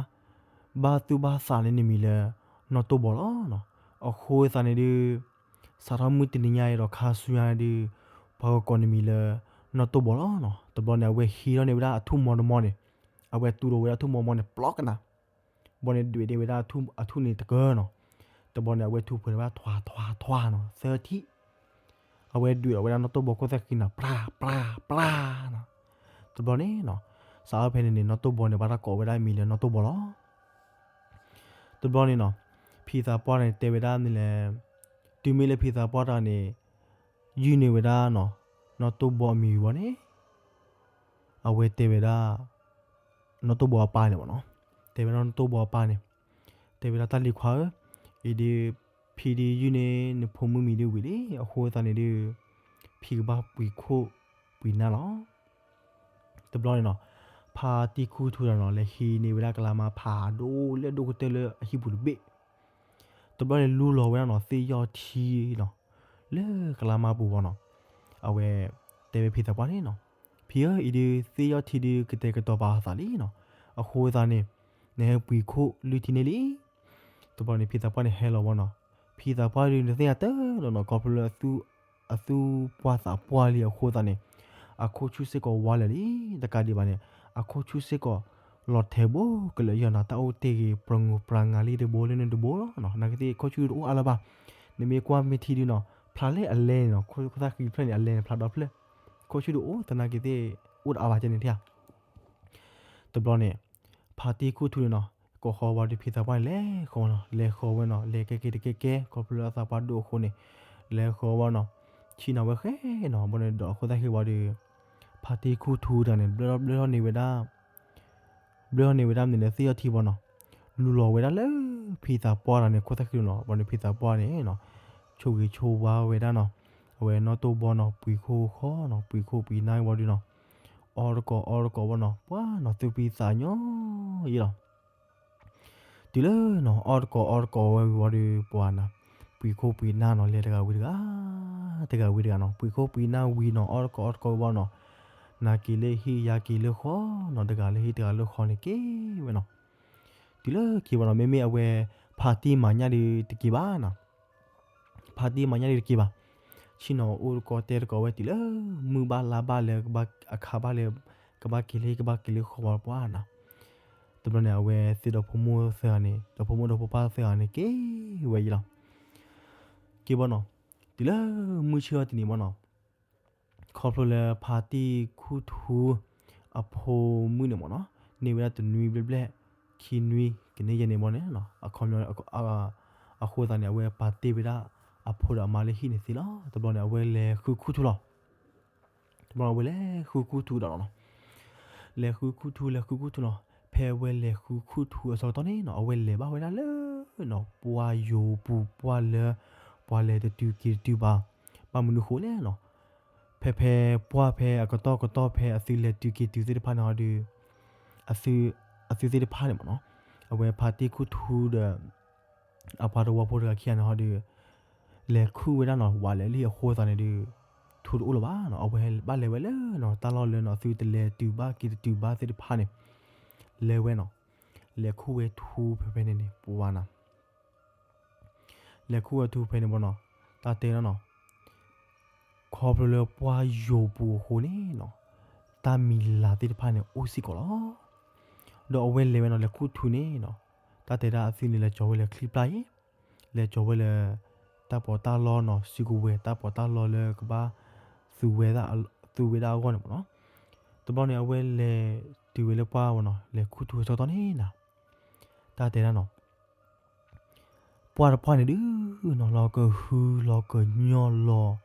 ဘၣ်သူၣ်ဘၣ်သးန့ၢ်နမံၤလၢ နီၣ်တိၢ်ဘီလီၤနီၤ, အဃိသတးန့ၣ်ဒုး စးထီၣ်မုၢ်တနံၤညါအံၤဒီးခါဆူညါဒုး ပှၤကကိးနမံၤလၢ နီၣ်တိၢ်ဘီလီၤနီၤ, တဘျီန့ၣ် အဝဲဟံးထီၣ်န့ၢ်ဝဲဒၣ်အထူၣ်မီတမီန့ၣ်, အဝဲတူၢ်လိာ်ဝဲဒၣ်အထူၣ်မီတမီန့ၣ် ပျီကနၤ ဘီန့ၣ် ဒွဲၣ်ဒ့ဝဲဒၣ်အထူၣ်န့ၣ်တကၢနီၤ, တဘျီန့ၣ် အဝဲထူဖှိၣ်န့ၢ်ဝဲဒၣ်ထွါထွါထွါနီၤ သၢထံၣ်, အဝဲဒွဲၣ်လီၤဝဲဒၣ်နီၣ်တိၢ်ဘီခိၣ်သၣ်ဃံနီၤ ပျၢ်ပျၢ်ပျၢ်နီၤ, တဘျီန့ၣ်နီၤ စးထီၣ်ဖဲန့ၣ်န့ၣ် နီၣ်တိၢ်ဘီန့ၣ် ဘၣ်တၢ်ကိးဝဲဒၣ်မံၤလၢနီၣ်တိၢ်ဘီလီၤ. တဘျီန့ၣ်နီၤ ဖံသးပှၢ်န့ၣ် တဲဝဲဒၣ်မနုၤလဲၣ်, တုၤမ့ၢ်လၢဖံသးပှၢ်တဂၤန့ၣ် ယုၢ်န့ၢ်ဝဲဒၣ်နီၤ နီၣ်တိၢ်ဘီအမံၤဝံၤဘီန့ၣ် အဝဲတဲဝဲဒၣ် နီၣ်တိၢ်ဘီအပၢ်န့ၣ်မ့ၢ်နီၤ, တဲဝဲဒၣ်နီၣ်တိၢ်ဘီအပၢ်န့ၣ်, တဲဝဲဒၣ်တၢ်လံၤခွါဧၢ, အံၤဒုး ဖံဒုးယုၢ်န့ၢ်နဖိမုၣ်မံၤဒုးဝံၤလံ, အဃိသတးန့ၣ်ဒုး ဖံကဘၣ်ပှ့ၤခိၣ်ပှ့ၤနၢ်လီၤ. တဘျီန့ၣ်နီၤ ဖါတံၢ်ခူၣ်ထူတဂၤနီၤ လဲၤဟံးန့ၢ်ဝဲဒၣ်ကလါမါဖးဒိၣ်လၢဒိၣ်ကတၢၢ်လၢအဟံၣ်ပူၤတဘ့ၣ်, တဘျီန့ၣ်လူလီၤဝဲဒၣ်နီၤ သ့ၣ်ယီၢ်ထံနီၤ လၢကလါမါပူၤဘီနီၤ, အဝဲတဲဝဲဖံသးပှၢ်န့ၣ်နီၤ, ဖံဧၢ အံၤဒုးသ့ၣ်ယီၢ်ထံဒုးကတဲာ်ကတီၤပာ်အသးလံနီၤ, အဃိသတးန့ၣ် နဟဲပှ့ၤခိၣ်လုၢ်ထံန့ၢ်လံ. တဘျီန့ၣ် ဖံသးပှၢ်န့ၣ်ဟဲလီၤဘီနီၤ, ဖံသးပှၢ်ဒုးနသ့ၣ်ညါတၢ်လီၤနီၤ ခီဖျိလၢ အသူၣ်ပှၢ်သးပှၢ်လံအဃိသတးန့ၣ် အခိၣ်ဆူၣ်စ့ၢ်ကီးဝါလၢာ်လံ, တကးဒံးဘၣ်န့ၣ် အခိၣ်ဆူၣ်စ့ၢ်ကီးလီၤထဲဘိကလၢာ်ယီၤနီၤ, တၢ်အိၣ်တ့ၢ်ဂ့ၤ ပြၤငိၤပြၤငၤလံတဘိလၢန့ၣ်တဘိလီၤနီၤ, နာ်က့သ့ၣ်ခိၣ်ဆူၣ်တအိၣ်အါလၢၤဘၣ်, နမ့ၢ်ကွၢ်မ့ၢ်ထံဒုးနီၤ ဖျါလၢအလဲန့ၣ်နီၤ ခိၣ်သၣ်ဃံဖျၢၣ်န့ၣ် အလဲန့ၣ်ဖျါဒီဖျၢၣ်, ခိၣ်ဆူၣ်တအိၣ်သနာ်က့သ့ၣ် အိၣ်တအါဘၣ်ကဲန့ၣ်ထံဧါ တဘျီန့ၣ် ဖါတံၢ်ခူၣ်ထူန့ၣ်နီၤ ကိးဃီဝံၤဒီးဖံသးပှၢ်န့ၣ် လဲၤဃီၤနီၤ, လဲၤဃီၤဝဲနီၤ, လဲၤကဲကဲတကဲကဲ ခီဖျိလၢအသးပှၢ်ဒိၣ်အဃိန့ၣ် လဲၤဃီၤဝဲနီၤ, ဆ့ၣ်နီၤဝဲဃဲနီၤ, ဘီန့ၣ်ဒီးအခိၣ်သၣ်ဃံဝံၤဒီး ဖါတံၢ်ခူၣ်ထူတဂၤန့ၣ် ဘျၢထီၣ်န့ၢ်ဝဲဒၣ် ဘျၢထီၣ်န့ၢ်ဝဲဒၣ်မနုၤလဲၣ် သ့ၣ်ယီၢ်ထံဘီနီၤ, လူလီၤဝဲဒၣ်လၢ ဖံသးပှၢ်တဂၤန့ၣ် ခိၣ်သၣ်ဃံလီၤနီၤ, ဘီန့ၣ်ဖံသးပှၢ်န့ၣ်နီၤ ဆိၣ်ဂ့ၤဆိၣ်ဝါဝဲဒၣ်နီၤ, အဝဲနီၣ်တိၢ်ဘီနီၤ ပှ့ၤခိၣ်ဃီနီၤ ပှ့ၤခိၣ်ပှ့ၤနၢ်ဝံၤဒီးနီၤ အီၣ်တကိးအီတကိးဘီနီၤ ပှၤနီၤသူၣ်ဖှံသးညီယဲလီၤ. တုၤလၢနီၤ အီၣ်တကိးအီတကိးဝဲဝံၤဝံၤဒီး ပှၤနၤ ပှ့ၤခိၣ်ပှ့ၤနၢ်နီၤ လဲၤတဂၤဝံၤတဂၤ တဂၤဝံၤတဂၤနီၤ ပှ့ၤခိၣ်ပှ့ၤနၢ်ဝံၤနီၤ အီၣ်တကိးအီတကိးဝံၤဘီနီၤ နၤက့ၤလၢဟံၣ်ယၤက့ၤလၢဃီနီၤ တဂၤလၢဟံၣ်တဂၤလၢဃီန့ၣ်က့ၤဝဲနီၤ. တုၤလၢက့ၤဘီနီၤ မ့မ့ၢ်အဝဲ ဖါတံၢ်မၤညၣ်ဒုးတက့ၤဘၣ်နီၤ ဖါတံၢ်မၤညၣ်ဒုးတက့ၤဘၣ်. ဆ့ၣ်နီၤအိၣ်တကိးတဲတကိးဝဲတုၤလၢ မုၢ်ဘၣ်လါဘၣ်လၢ အခါဘၣ်လၢ ကဘၣ်က့ၤလၢဟံၣ်ကဘၣ်က့ၤလၢဃီဝဲပှၤနီၤ. တဘျီန့ၣ် အဝဲသ့ၣ်ဒီဖိမိၢ်သၢဂၤန့ၣ် ဒီဖိမိၢ်ဒီဖိပၢ်သၢဂၤန့ၣ်က့ၤဝဲယဲလီၤ. က့ၤဘီနီၤ တုၤလၢမုၢ်ဆ့ၣ်အီၤတနံၤဘီနီၤ ခီဖျိလၢဖါတံၢ်ခူၣ်ထူ အဖိမုၣ်န့ၣ်မ့ၢ်နီၤ န့ၢ်ဝဲဒၣ်တနွံဘျဲၣ်ဘျဲၣ် ခံနွံကန့ၢ်ယဲၢ်န့ၣ်ဘီန့ၣ် အခီပညီ အဃိသတးန့ၣ် အဝဲပာ်တ့ၢ်ဝဲဒၣ်အဖိဒီးအမါလၢဟံၣ်န့ၣ်သ့လီၤ. တဘျီန့ၣ် အဝဲလဲၤဃုခူၣ်ထူလီၤ. တဘျီန့ၣ် အဝဲလဲၤဃုခူၣ်ထူဒီးလီၤနီၤ. လဲၤဃုခူၣ်ထူ လဲၤဃုခူၣ်ထူနီၤ. ဖဲအဝဲလဲၤဃုခူၣ်ထူအဆၢကတီၢ်န့ၣ်နီၤ အဝဲလဲၤဘၣ်ဝဲဒၣ်လၢ ပှၢ်ယိာ်ပူၤ ပှၢ်လၢ ပှၤလဲၤတတုၤက့ၤတတုၤဘၣ်. ဘၣ်မနုၤဃိလဲၣ်နီၤ. ဖဲဖဲပှၢ်ဖဲအကတီၢ်ကတီၢ်ဖဲအသုလဲၤတုၤက့ၤတုၤသ့ၣ်တဖၣ်န့ၣ်ဒီး အသု အသုသ့ၣ်တဖၣ်န့ၣ်မ့ၢ်နီၤ အဝဲဖါတံၢ်ခူၣ်ထူဒီး အပှၤသဝီဖိတဂၤခံဂၤန့ၣ်ဟီဒီး လဲၤခူၣ်ဝဲဒၣ်နီၤ ဝးလဲၤလံအဃိသးန့ၣ်ဒီး ထူတအိၣ်လၢၤဘၣ်နီၤ အဝဲဘၣ်လဲၤဝဲလၢနီၤ တၢ်လီၢ်လၢနီၤ သုတလဲၤတုၤဘၣ်က့ၤတတုၤဘၣ်သ့ၣ်တဖၣ်န့ၣ် လဲၤဝဲနီၤ လဲၤခူၣ်ဝဲထူဖဲဖဲန့ၣ်န့ၣ် ပဝါနၤ လဲၤခူၣ်ဝဲထူဖဲန့ၣ်ဘီနီၤ တၢ်တဲနီၤနီၤ ခီဖျိလၢပှၢ်ယိာ်ပူၤအဃိန့ၣ်နီၤ တၢ်မံၤလၤသ့ၣ်တဖၣ်န့ၣ် အိၣ်စ့ၢ်ကီးလီၤ. ဒီးအဝဲလဲၤဝဲနီၤ လဲၤခူၣ်ထူန့ၣ်နီၤ တၢ်တဲဒၣ်အသုန့ၣ် လဲၤကၠီၤဝဲလၢချံပျၢ်အံၤ လဲၤကၠီၤဝဲလၢ တၢ်ပီးတၢ်လီနီၤ စုကဝဲၤ တၢ်ပီးတၢ်လီလၢကဘၣ် သူဝဲဒၣ် သူဝဲဒၣ်အဂီၢ်န့ၣ်မ့ၢ်နီၤ. တဘျီန့ၣ် အဝဲလဲၤတုၤဝဲလၢပှၢ်ဝဲနီၤ လဲၤခူၣ်ထူအဆၢကတီၢ်န့ၣ်နီၤ တၢ်တဲဒၣ်နီၤ ပှၢ်တပှၢ်န့ၣ်ဒုးနီၤ လီၤကဟု လီၤကညီၢ်လီၤ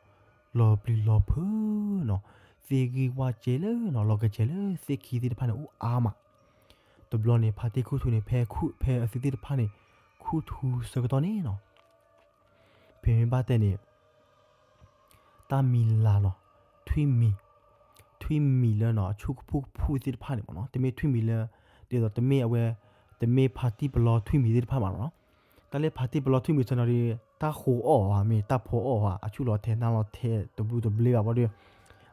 လီၤပျံၤလီၤဖုးနီၤ သ့ၣ်ဂံၢ်ဝၣ်ကဲလၢနီၤ လီၤကဲၤလၢသ့ၣ်ခံသ့ၣ်တဖၣ်န့ၣ် အိၣ်အါမး. တဘျီန့ၣ် ဖါတံၢ်ခူၣ်ထူန့ၣ် ဖဲခူၣ် ဖဲအသုသ့ၣ်တဖၣ်န့ၣ် ခူၣ်ထူဆၢကတီၢ်န့ၣ်နီၤ ပမ့ၢ်ဘၣ်တဲန့ၣ် တၢ်မံၤလၤနီၤ, ထွံၣ်မံၤ, ထွံၣ်မံၤလၢနီၤ အဆူၣ်ကဖူၣ်ကဖူၣ်သ့ၣ်တဖၣ်န့ၣ်မ့ၢ်နီၤ, တမ့ၢ်ထွံၣ်မံၤလၢ ဒ်သိးတမ့ၢ်အဝဲ တမ့ၢ်ဖါတံၢ်ပလီထွံၣ်မံၤသ့ၣ်တဖၣ်မ့ၢ်နီၤ. တၢ်လၢဖါတံၢ်ပလီထွံၣ်မံၤဆၢနီၤဒီး တၢ်ဃိအီၣ်ဧါ မ့ၢ်တၢ်ဖိအီၣ်ဧါ အဆူၣ်လီၤထဲနါလီၤထဲတဘျုးတဘျ့ဘၣ်ဘီဒီး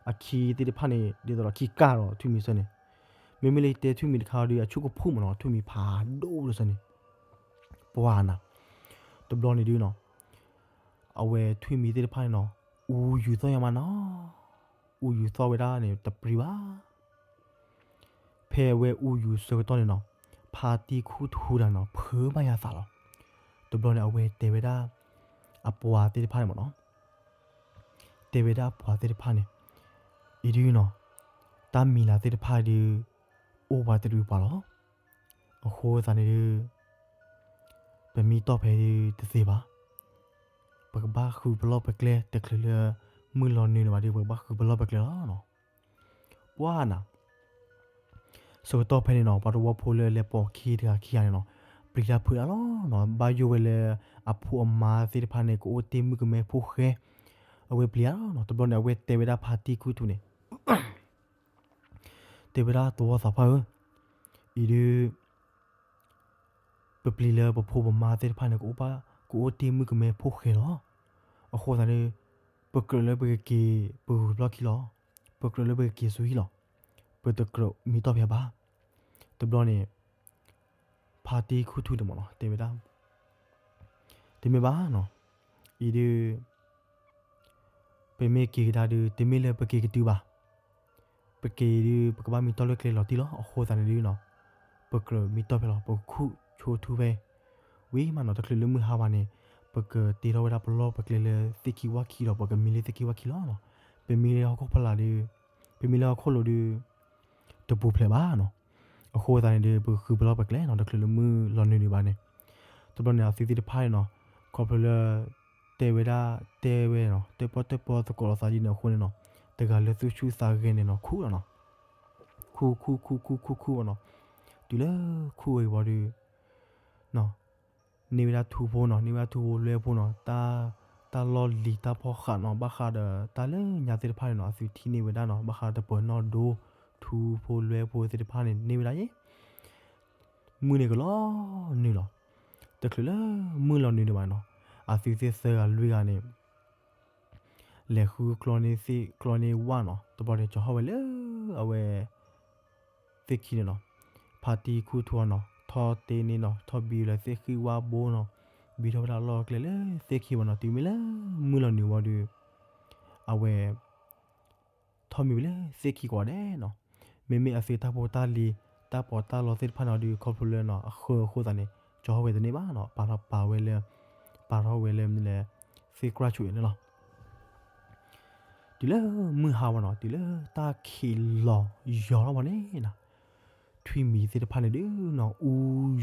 အခံသ့ၣ်တဖၣ်န့ၣ် ဒ်သိးဒီးခံကၢ်ဒီးထွံၣ်မံၤဆၢန့ၣ်, မ့မ့ၢ်လၢတဲထွံၣ်မံၤတခါဒီး အဆူၣ်ကဖူၣ်မ့ၢ်နီၤ ထွံၣ်မံၤဖးဒိၣ်လၢဆၢန့ၣ် ပှၤနၤ, တဘျီန့ၣ်ဒုနီၤ အဝဲထွံၣ်မံၤသ့ၣ်တဖၣ်န့ၣ်နီၤ အူယူၤသီၣ်ညါမးနီၤ, အူယူၤသီၣ်ဝဲဒၣ်န့ၣ် တပျံၤဘၣ်. ဖဲအဝဲအူယူၤဆၢကတီၢ်န့ၣ်နီၤ ဖါတံၢ်ခူၣ်ထူတၢ်နီၤ ဖုးဘၣ်ညါသးလီၤ. တဘျီန့ၣ် အဝဲတဲဝဲဒၣ် အပှၤသ့ၣ်တဖၣ်န့ၣ်မ့ၢ်နီၤ, တဲဝဲဒၣ်အပှၤသ့ၣ်တဖၣ်န့ၣ် အံၤဒုနီၤ တၢ်မံၤလၤသ့ၣ်တဖၣ်ဒု အိၣ်ပှၤတရံးပှၤလီၤ. အဃိသတးန့ၣ်ဒု ပမံတီၢ်ဖဲဒုတသ့ဘၣ်. ပကဘၣ်ဃုပလီၢ်ပကျဲ တချုးလၢမုၢ်လီၤနုာ်န့ၣ်ဘၣ်ဒီး ပကဘၣ်ဃုပလီၢ်ပကျဲလီၤ. ပှၤနၤ ဆၢကတီၢ်ဖဲန့ၣ်နီၤ ပှၤတဝီဖိလၢလဲၤပိာ်ခ့တဂၤခံဂၤန့ၣ်နီၤ ပျံၤတၢ်ဖုးတၢ်လီၤနီၤ, ဘၣ်ယိၣ်ဝဲလၢအဖိအမါသ့ၣ်တဖၣ်န့ၣ် ကအိၣ်တ့ၢ်မုၣ်ကမဲဖိဃဲ, အဝဲပျံၤတၢ်လီၤနီၤ. တဘျီန့ၣ် အဝဲတဲဝဲဒၣ်ဖါတံၢ်ခူၣ်ထူန့ၣ် တဲဝဲဒၣ်သဝီသးပှၢ်ဧၢ, အံၤဒု ပပျံၤလၢပဖိပမါသ့ၣ်တဖၣ်န့ၣ် ကအိၣ်တ့ၢ်မုၣ်ကမဲဖိဃဲလီၤ. အဃိသတးန့ၣ် ပကြၢးလၢပကက့ၤပဂုၤပျီၢ်ခံလီၤ. ပကြၢးလၢပကက့ၤဆူဟံၣ်လီၤ. ပတကြၢးမံတီၢ်ဖဲဘၣ်. တဘျီန့ၣ် ဖါတံၢ်ခူၣ်ထူန့ၣ်မ့ၢ်နီၤ တဲဝဲဒၣ် တမ့ၢ်ဘၣ်နီၤ, အံၤဒု ပမ့ၢ်က့ၤကဒါဒု တမ့ၢ်လၢပက့ၤကတုၤဘၣ်. ပက့ၤဒု ပကဘၣ်မံတီၢ်လၢကျဲလီၤတံၢ်လီၤ. အဃိသတးန့ၣ်ဒုနီၤ ပကြၢးမံတီၢ်ဖဲလီၤ. ပကခူၣ်ဆိထူဖဲ ဝံၤမးနီၤ တချုးလၢမုၢ်ဟါဘၣ်န့ၣ် ပကတ့ထီၣ်ဝဲဒၣ်ပလီၢ်ပကျဲလၢသ့ၣ်ခံဝၣ်ခံဒီး ပကမံလၢသ့ၣ်ခံဝၣ်ခံလီၤနီၤ. ပမံလၢဟီၣ်ခိၣ်ဖီလာ်ဒု ပမံလၢဟီၣ်ခိၣ်လိၤဒု တပူၤဖျဲးဘၣ်နီၤ. အဃိသတးန့ၣ်ဒု ပကဃုပလီၢ်ပကျဲနီၤ တချုးလၢမုၢ်လီၤနုာ်ဒံးဘၣ်န့ၣ်. တဘျီန့ၣ် အသုသ့ၣ်တဖၣ်န့ၣ်နီၤ ခီဖျိလၢ တဲဝဲဒၣ် တဲဝဲနီၤ တဲပီၣ်တဲပီသကိးလီၤသးဒ်န့ၣ်အဃိန့ၣ်နီၤ တဂၤလၢသူၣ်ဆူၣ်သးဂဲၤန့ၣ်နီၤ ခူၣ်လီၤနီၤ. ခူၣ်ခူၣ်ခူၣ်ခူၣ်ခူၣ်ခူၣ်ဘၣ်နီၤ. တုၤလၢခူၣ်ဝဲအံၤဘၣ်ဒု န့ၢ်ဝဲဒၣ်ထူဖိနီၤ န့ၢ်ဝဲဒၣ်ထူဖိလွဲဖိနီၤ တၢ် တၢ်လီၢ်လံၤတၢ်ဖီၣ်ဃာ်နီၤ ဘၣ်ဃးဒီးတၢ်လၢညါသ့ၣ်တဖၣ်န့ၣ်နီၤ အသုထံၣ်န့ၢ်ဝဲဒၣ်နီၤ ဘၣ်ဃးတပၢၤနီၣ်ဒိ ထူဖိလွဲဖိသ့ၣ်တဖၣ်န့ၣ် န့ၢ်ဝဲဒၣ်ယဲ မုၢ်န့ၣ်ကလီၤနုာ်လီၤ. တချုးလၢမုၢ်လီၤနုာ်ဒံးဘၣ်နီၤ အသုသ့ၣ်သၢဂၤလွံၢ်ဂၤန့ၣ် လဲၤဃုကျီန့ၢ်သ့ၣ်ကျီန့ၢ်ဝၣ်နီၤ တဘျီန့ၣ် ကၠီၤဟီၣ်ဝဲလၢအဝဲ သ့ၣ်ခံန့ၣ်နီၤ ဖါတံၢ်ခူၣ်ထူအီၤနီၤ ထီၣ်တ့န့ၢ်နီၤ ထီၣ်ဘံလၢသ့ၣ်ဃံဝၣ်ဘိနီၤ ဘံထီၣ်ဝဲဒၣ်လီၢ်ကျဲလၢသ့ၣ်ခံဘၣ်နီၤ တုၤမ့ၢ်လၢမုၢ်လီၤနုာ်ဝံၤဒီး အဝဲ ထီၣ်မံဝဲလၢသ့ၣ်ခံကိးဂၤဒဲးနီၤ မ့မ့ၢ်အသုတၢ်ဖိတၢ်လံၤ တၢ်ပီးတၢ်လီသ့ၣ်တဖၣ်န့ၣ်ဒီး ခီဖျိလၢနီၤ အဃၢအဃိသတးန့ၣ် ကၠီၤဟီၣ်ဝဲတန့ၢ်ဘၣ်နီၤ ပာ်ထီၣ်ပာ်ဝဲလၢ ပာ်ထီၣ်ဝဲလၢမနုၤလဲၣ် သ့ၣ်ကြၢ်ဆူၣ်အံၤန့ၣ်လီၤ. တုၤလၢမုၢ်ဟါဝဲနီၤ တုၤလၢတၢ်ခံးလီၤယီၤထီၣ်ဘၣ်န့ၣ်နီၤ ထွံၣ်မံၤသ့ၣ်တဖၣ်န့ၣ်ဒုးနီၤ အူ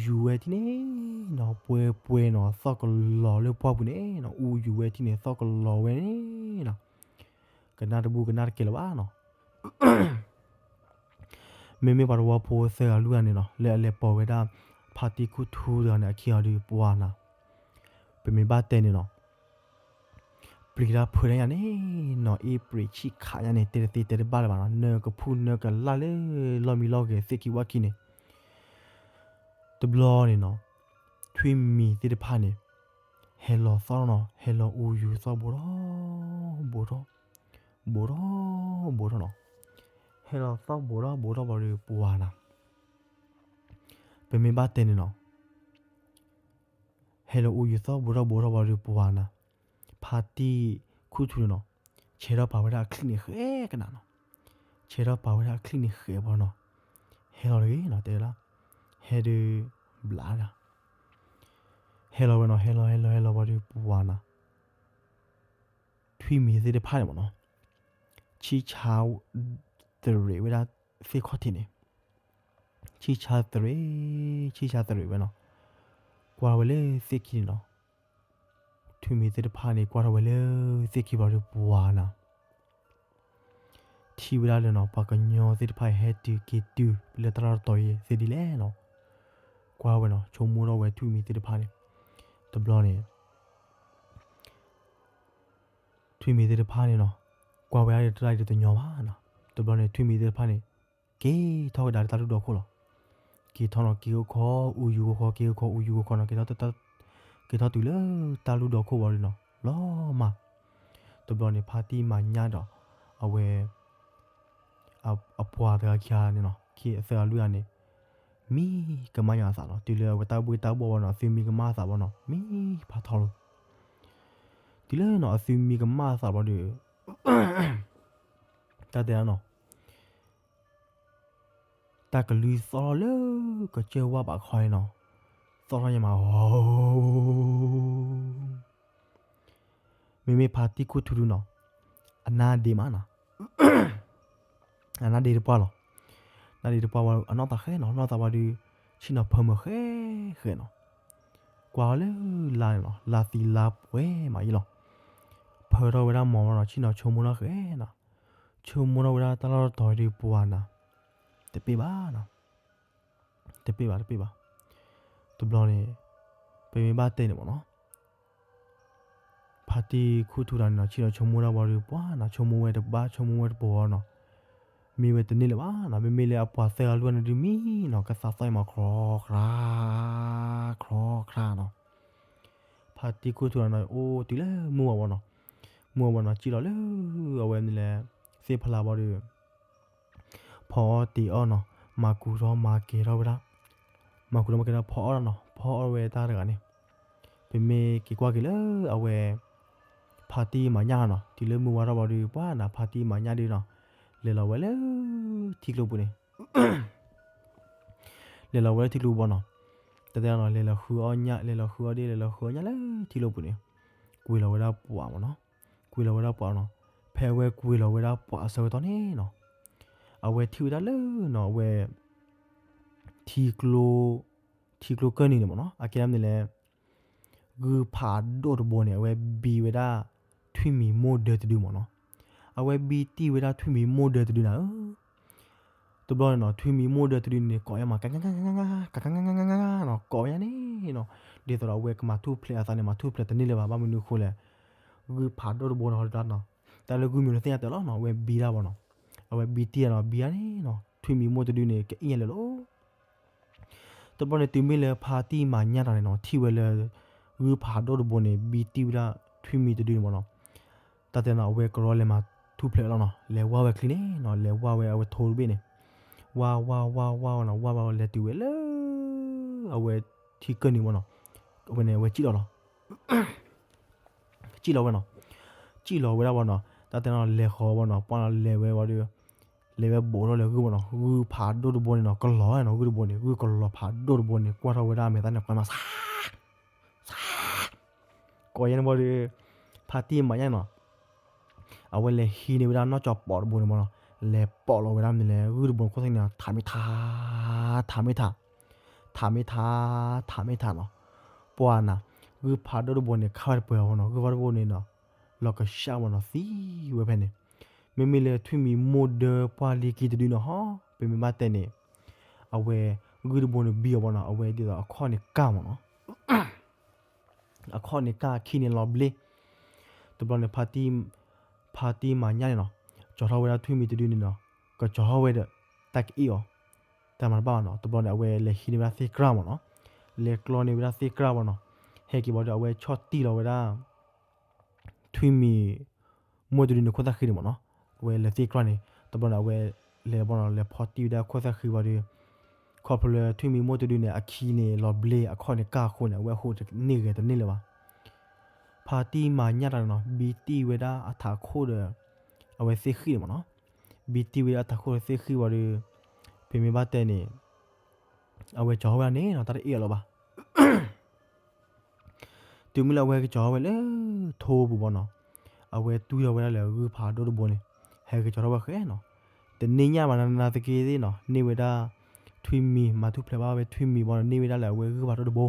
ယူၤဝဲထံၣ်န့ၣ်နီၤ ပှဲၤပှဲၤနီၤ သီၣ်ကလီၤလၢပှၢ်ပူၤန့ၣ်နီၤ အူယူၤဝဲထံၣ်န့ၣ် သီၣ်ကလီၤဝဲန့ၣ်နီၤ ကနၣ်တဘူၣ်ကနၣ်တကဲလၢၤဘၣ်နီၤ မ့မ့ၢ်ပှၤတဝီဖိသၢဂၤလွံၢ်ဂၤန့ၣ်နီၤ လၢအလဲၤပိာ်ဝဲဒၣ် ဖါတံၢ်ခူၣ်ထူတဂၤန့ၣ် အခံအီၤဒုးပှၤနၤ ပမ့ၢ်ဘၣ်တဲန့ၣ်နီၤ ပျံၤတၢ်ဖုးတၢ်ညါန့ၣ်နီၤ အ့ၣ်ပြံးဆံးခးညါန့ၣ် တဲတသ့တဲတဘၣ်လၢၤဘၣ်နီၤ နၢကဖုၣ်နၢကလၢ်လၢလီၢ်မံလီၢ်ဂဲၤသ့ၣ်ခံဝၣ်ခံန့ၣ် တဘျီန့ၣ်နီၤ ထွံၣ်မံၤသ့ၣ်တဖၣ်န့ၣ် ဟဲလီၤသီၣ်နီၤ ဟဲလီၤအူယူၤသီၣ်ဘိးထီၣ် ဘိးထီၣ် ဘိးထီၣ် ဘိးထီၣ်နီၤ ဟဲလီၤသီၣ်ဘိးထီၣ်ဘိးထီၣ်ဘၣ်ဒီးပှၤနၤ ပမ့ၢ်ဘၣ်တဲန့ၣ်နီၤ ဟဲလီၤအူယူၤသီၣ်ဘိးထီၣ်ဘိးထီၣ်ဘၣ်ဒီးပှၤနၤ ဖါတံၢ်ခူၣ်ထူန့ၣ်နီၤ ဆဲးထီၣ်ပာ်ဝဲဒၣ်အချံၣ်န့ၣ်ဃဲကနၤနီၤ ဆဲးထီၣ်ပာ်ဝဲဒၣ်အချံၣ်န့ၣ်ဃဲဘၣ်နီၤ ဟဲလီၤတဂ့ၤနီၤ တဲဝဲဒၣ် ဟဲဒုး ဘျးဒၣ် ဟဲလီၤဝဲနီၤ ဟဲလီၤ ဟဲလီၤ ဟဲလီၤဘၣ်ဒီးပှၤနၤ ထွံၣ်မံၤသ့ၣ်တဖၣ်န့ၣ်မ့ၢ်နီၤ ဆံၣ်ဆါ သရံးဝဲဒၣ်သ့ၣ်ခီၣ်ထံးန့ၣ် ဆံၣ်ဆါသရံး ဆံၣ်ဆါသရံးဝဲနီၤ ကွၢ်ထီၣ်ဝဲလၢသ့ၣ်ခံန့ၣ်နီၤ ထွံၣ်မံၤသ့ၣ်တဖၣ်န့ၣ် ကွၢ်ထီၣ်ဝဲလၢသ့ၣ်ခံဘျီဒီးပှၤနၤ ထံၣ်ဝဲဒၣ်လၢနီၤ ပှၤကညီသ့ၣ်တဖၣ်အံၤ ဟဲတုၤက့ၤတုၤလၢတၢ်လီၢ်တတီၤအံၤသ့ဒ်လဲၣ်နီၤ. ကွၢ်ဝဲနီၤ ဆိကမိၣ်ထီၣ်ဝဲထွံၣ်မံၤသ့ၣ်တဖၣ်န့ၣ်, တဘျီန့ၣ် ထွံၣ်မံၤသ့ၣ်တဖၣ်န့ၣ်နီၤ, ကွၢ်ဝဲဒၣ်တၢ်အံၤတညီဘၣ်နီၤ. တဘျီန့ၣ် ထွံၣ်မံၤသ့ၣ်တဖၣ်န့ၣ် က့ၤထီၣ်ကဒါလၢတၢ်လူၢ်ဒီခိၣ်လီၤ. က့ၤထီၣ်နီၤ က့ၤအိၣ်ခီ အူယူၤအိၣ်ခီ က့ၤအိၣ်ခီ အူယူၤအိၣ်ခီနီၤ, က့ၤထီၣ်တုၤလၢတၢ်လူၢ်ဒီခိၣ်ဝံၤဒီးနီၤ လီၤမၢ်. တဘျီန့ၣ် ဖါတံၢ်မၤညၣ်ဒီး အဝဲ အပှၤတဂၤခံဂၤန့ၣ်နီၤ, ခံအသၢဂၤလွံၢ်ဂၤန့ၣ် မံကမၣ်ညီအသးနီၤ. တုၤလၢအဝဲတၢ်ဘှ့ၣ်တၢ်ဘှီၣ်ဝံၤနီၤ အသုမံကမၣ်အသးဘၣ်နီၤ, မံဖးထီလိၤ. တုၤလၢနီၤ အသုမံကမၣ်အသးဘၣ်ဒီး တၢ်တဲဒၣ်နီၤ တၢ်ကလုၢ်သီၣ်ထီၣ်လၢကစၢၢ်ဝါဘးခီန့ၣ်နီၤ, သီၣ်ထီၣ်ညါမး မ့မ့ၢ်ဖါတံၢ်ခူၣ်ထူဒုနီၤ, အနါဒ့မးနီၤ, အနါဒ့တပှၢ်လီၤ. နါဒ့တပှၢ်ဝံၤ အနီၢ်သးဃဲနီၤ, နီၢ်သးဝံၤဒီး ဆ့ၣ်နီၤဖၢမုၢ်ဃဲဃဲနီၤ, ကွၢ်အီၤလၢလါန့ၣ်နီၤ, လါသံလါပှဲၤမးယံလီၤ. ဖၢထီၣ်ဝဲဒၣ်မီၤဝံၤနီၤ, ဆ့ၣ်နီၤဆိကမိၣ်ထီၣ်ဃဲနီၤ, ဆိကမိၣ်ထီၣ်ဝဲဒၣ်တၢ်လီၢ်တတီၤဒီးပှၤနၤ, တပ့ၢ်ဘၣ်နီၤ တပ့ၢ်ဘၣ် တပ့ၢ်ဘၣ်. တဘျီန့ၣ် ပမ့ၢ်ဘၣ်တဲန့ၣ်မ့ၢ်နီၤ, ဖါတံၢ်ခူၣ်ထူတဂၤန့ၣ်နီၤ ဆ့ၣ်နီၤဆိကမိၣ်ဒၣ်ဝံၤဒီး ပှၤနၤ ဆိကမိၣ်ဝဲတဘၣ် ဆိကမိၣ်ဝဲတပှဲၤနီၤ, မ့ၢ်ဝဲတန့ၢ်လၢၤဘၣ်နီၤ, မ့မ့ၢ်လၢအပှၤသၢဂၤလွံၢ်ဂၤန့ၣ်ဒုးမံနီၤ ကသးသီၣ်အံၤမး ခြီ ခြီ ခြီ ခြီနီၤ. ဖါတံၢ်ခူၣ်ထူတဂၤန့ၣ် အိၣ်တုၤလၢမုၢ်ဝါဘၣ်နီၤ, မုၢ်ဝါဘၣ်နီၤ စံၣ်လီၤလၢ အဝဲန့ၣ်လဲၣ် သ့ၣ်ဖျါဘၣ်ဒီး ဖီအီၣ်တ့ၤအီၣ်နီၤ, မၤကူထီၣ်မၤကဲၤထီၣ်ဝဲဒၣ်, မၤကူထီၣ်မၤကဲၤထီၣ် ဖီအီၣ်နီၤ, ဖီအီၣ်ဝဲတၢ်တဂၤန့ၣ်, ပမ့ၢ်က့ၤကွၢ်က့ၤလၢအဝဲ ဖါတံၢ်မၤညၣ်နီၤ, တုၤလၢမုၢ်ဝါထီၣ်ဘၣ်ဒီး ပှၤနၤ ဖါတံၢ်မၤညၣ်ဒုနီၤ, လဲၤလီၤဝဲလၢ ထံကျိပူၤန့ၣ် လဲၤလီၤဝဲလၢထံကျိပူၤဘၣ်နီၤ, တၢ်တဲနီၤ လဲၤလီၤဃုအီၣ်ညၣ် လဲၤလီၤဃုအီၣ်ဒ့ လဲၤလီၤဃုအီၣ်ညၣ်လၢထံကျိပူၤန့ၣ်, ကွံာ်လီၤဝဲဒၣ်ပှၤမ့ၢ်နီၤ, ကွံာ်လီၤဝဲဒၣ်ပှၤနီၤ, ဖဲအဝဲကွံာ်လီၤဝဲဒၣ်ပှၤအဆၢကတီၢ်န့ၣ်နီၤ, အဝဲထံၣ်ဝဲဒၣ်လၢနီၤ အဝဲ ထံကျိ ထံကျိကၢၢ်နံၤန့ၣ်မ့ၢ်နီၤ, အကဲဒ်မနုၤလဲၣ် ဂုၢ်ဖးဒိၣ်တဘိန့ၣ် အဝဲဘံဝဲဒၣ် ထွံၣ်မံၤမိၢ်ဒၢတဒုမ့ၢ်နီၤ, အဝဲဘံတံၢ်ဝဲဒၣ်ထွံၣ်မံၤမိၢ်ဒၢတဒုနၤဧၢ, တဘျီန့ၣ်နီၤ ထွံၣ်မံၤမိၢ်ဒၢတဒုန့ၣ် ကိးယါမး ကကကကကကကကကနီၤ, ကိးဝဲယါန့ၣ်နီၤ, ဒ်သိးဒီးအဝဲကမၤထူၣ်ဖျဲးအသးန့ၣ် မၤထူၣ်ဖျဲးတန့ၢ်လၢၤဘၣ်, ဘၣ်မနုၤအဃိလဲၣ်, ဂုၢ်ဖးဒိၣ်တဘိနီၤ, တၢ်လၢဂုၢ်မံၤန့ၣ်သ့ၣ်ညါတၢ်လီၤနီၤ, အဝဲဘံဒၣ်ဘၣ်နီၤ, အဝဲဘံတံၢ်ယါနီၤ, ဘံယါန့ၣ်နီၤ, ထွံၣ်မံၤမိၢ်တဒုန့ၣ် ကအ့ၣ်ညါလၢာ်လီၤ တဘျီန့ၣ် တုၤမ့ၢ်လၢဖါတံၢ်မၤညၣ်တဂၤန့ၣ်နီၤ ထံၣ်ဝဲလၢ ဂုၢ်ဖးဒိၣ်တဘိန့ၣ် ဘံတံၢ်ဝဲဒၣ်ထွံၣ်မံၤတဒုန့ၣ်မ့ၢ်နီၤ, တၢ်တဲနီၤ အဝဲကရီလဲၤမၤထူၣ်ဖျဲးလီၤနီၤ, လဲၤဝါဝဲချံန့ၣ်နီၤ, လဲၤဝါဝဲအဝဲထိတဘ့ၣ်န့ၣ်, ဝါဝါဝါဝါဝဲနီၤ, ဝါဝါဝဲလဲၤတုၤဝဲလၢ အဝဲထံကၢၢ်နံၤမ့ၢ်နီၤ, အဝဲန့ၣ် အဝဲစံၣ်လီၤလီၤ စံၣ်လီၤဝဲနီၤ, စံၣ်လီၤဝဲဒၣ်ဘၣ်နီၤ, တၢ်တဲနီၤ လဲၤဃီၤဘၣ်နီၤ, ပှၢ်နီၤ လဲၤဝဲဝံၤဒီး လဲၤဝဲဘူးထီၣ်လၢဂုၢ်ဘၣ်နီၤ, ဂုၢ်ဖးဒိၣ်တဘိန့ၣ်နီၤ ကလီၤဝဲနီၤ, ဂုၢ်တဘိန့ၣ် ဂုၢ်ကလီၤဖးဒိၣ်တဘိန့ၣ် ကွၢ်ထီၣ်ဝဲဒၣ်အမဲာ်သၣ်န့ၣ် ကွၢ်မး စး စး ကိးယါန့ၣ်ဘၣ်ဒီး ဖါတံၢ်မၤညၣ်နီၤ အဝဲလဲၤဟံးန့ၢ်ဝဲဒၣ်နီၢ်ကၠီၤပီးတဘိန့ၣ်မ့ၢ်နီၤ, လဲၤပိာ်လီၤဝဲဒၣ်မနုၤလဲၣ် ဂုၢ်တဘိန့ၣ်ခိၣ်သၣ်န့ၣ် ထးမ့ၢ်ထး ထးမ့ၢ်ထး ထးမ့ၢ်ထး ထးမ့ၢ်ထးနီၤ, ပှၢ်နၤ ဂုၢ်ဖးဒိၣ်တဘိန့ၣ် ခးဝဲတပှဲၤအီၤနီၤ, ဂုၢ်ဖးဒိၣ်တဘိန့ၣ်နီၤ လီၤကဆှၣ်ဝဲနီၤ သံဝဲဖဲန့ၣ်, မ့မ့ၢ်လၢထွံၣ်မံၤမိၢ်ဒၢပှၢ်လံၤကံတဒုနီၤဟီ ပမ့ၢ်ဘၣ်တဲန့ၣ် အဝဲ ဂုၢ်တဘိန့ၣ်ဘံအီၤဘၣ်နီၤ, အဝဲဒ်သိးအခီၣ်န့ၣ်ကၢ်မ့ၢ်နီၤ အခီၣ်န့ၣ်ကၢ် အခံန့ၣ်လီၤဘျ့, တဘျီန့ၣ် ဖါတံၢ်မၤညၣ်န့ၣ်နီၤ ကၠီၤထီၣ်ဝဲဒၣ်ထွံၣ်မံၤတဒုန့ၣ်နီၤ ကၠီၤထီၣ်ဝဲဒီး တၢ်ကအ့ၣ်အီၤ တၢ်မၤတဘၣ်ဘၣ်နီၤ, တဘျီန့ၣ် အဝဲလဲၤဟံးန့ၢ်ဝဲဒၣ်သ့ၣ်ကြၢ်မ့ၢ်နီၤ, လဲၤကျီန့ၢ်ဝဲဒၣ်သ့ၣ်ကြၢ်ဘၣ်နီၤ, ဟဲက့ၤဘၣ်ဒီး အဝဲဆီၣ်တံၢ်လီၤဝဲဒၣ် ထွံၣ်မံၤ မိၢ်တဒုန့ၣ် ခိၣ်သၣ်ဃံန့ၣ်မ့ၢ်နီၤ, အဝဲလဲၤသ့ၣ်ကြၢ်န့ၣ် တဘျီန့ၣ် အဝဲလဲၤဘၣ်နီၤ လဲၤဖီတံၢ်ဝဲဒၣ်ခိၣ်သၣ်ဃံဘၣ်ဒီး ခီဖျိလၢထွံၣ်မံၤမိၢ်တဒုန့ၣ် အခံန့ၣ်လီၤဘျ့ အခီၣ်န့ၣ်ကၢ်အဃိန့ၣ် အဝဲအဟိန့ၣ်ဂဲၤတန့ၢ်လၢၤဘၣ်. ဖါတံၢ်မၤညၣ်တၢ်န့ၣ်နီၤ ဘံတံၢ်ဝဲဒၣ်အထးခိၣ်ဒီး အဝဲသ့ၣ်ဃံန့ၣ်မ့ၢ်နီၤ, ဘံတံၢ်ဝဲဒၣ်အထးခိၣ်ဒီးသ့ၣ်ဃံဘၣ်ဒီး ပမ့ၢ်ဘၣ်တဲန့ၣ် အဝဲကၠီၤဝဲဒၣ်န့ၣ်နီၤ တၢ်တအ့ၣ်အီၤလၢၤဘၣ်. တုၤမ့ၢ်လၢအဝဲက့ၤကၠီၤဝဲလၢထိပူၤဘၣ်နီၤ, အဝဲတွံၢ်ထီၣ်ဝဲဒၣ်လၢဂုၢ်ဖးဒိၣ်တဘိန့ၣ် ဟဲက့ၤကၠီၤထီၣ်ဝဲဃဲနီၤ, တနံၤညါဘၣ်နၤနၤသက့သ့ၣ်နီၤ န့ၢ်ဝဲဒၣ် ထွံၣ်မံၤ မၤထူၣ်ဖျဲးဘၣ်ဝဲထွံၣ်မံၤဘၣ်နီၤ န့ၢ်ဝဲဒၣ်လၢအဝဲဂုၢ်ဖးဒိၣ်တဘိ,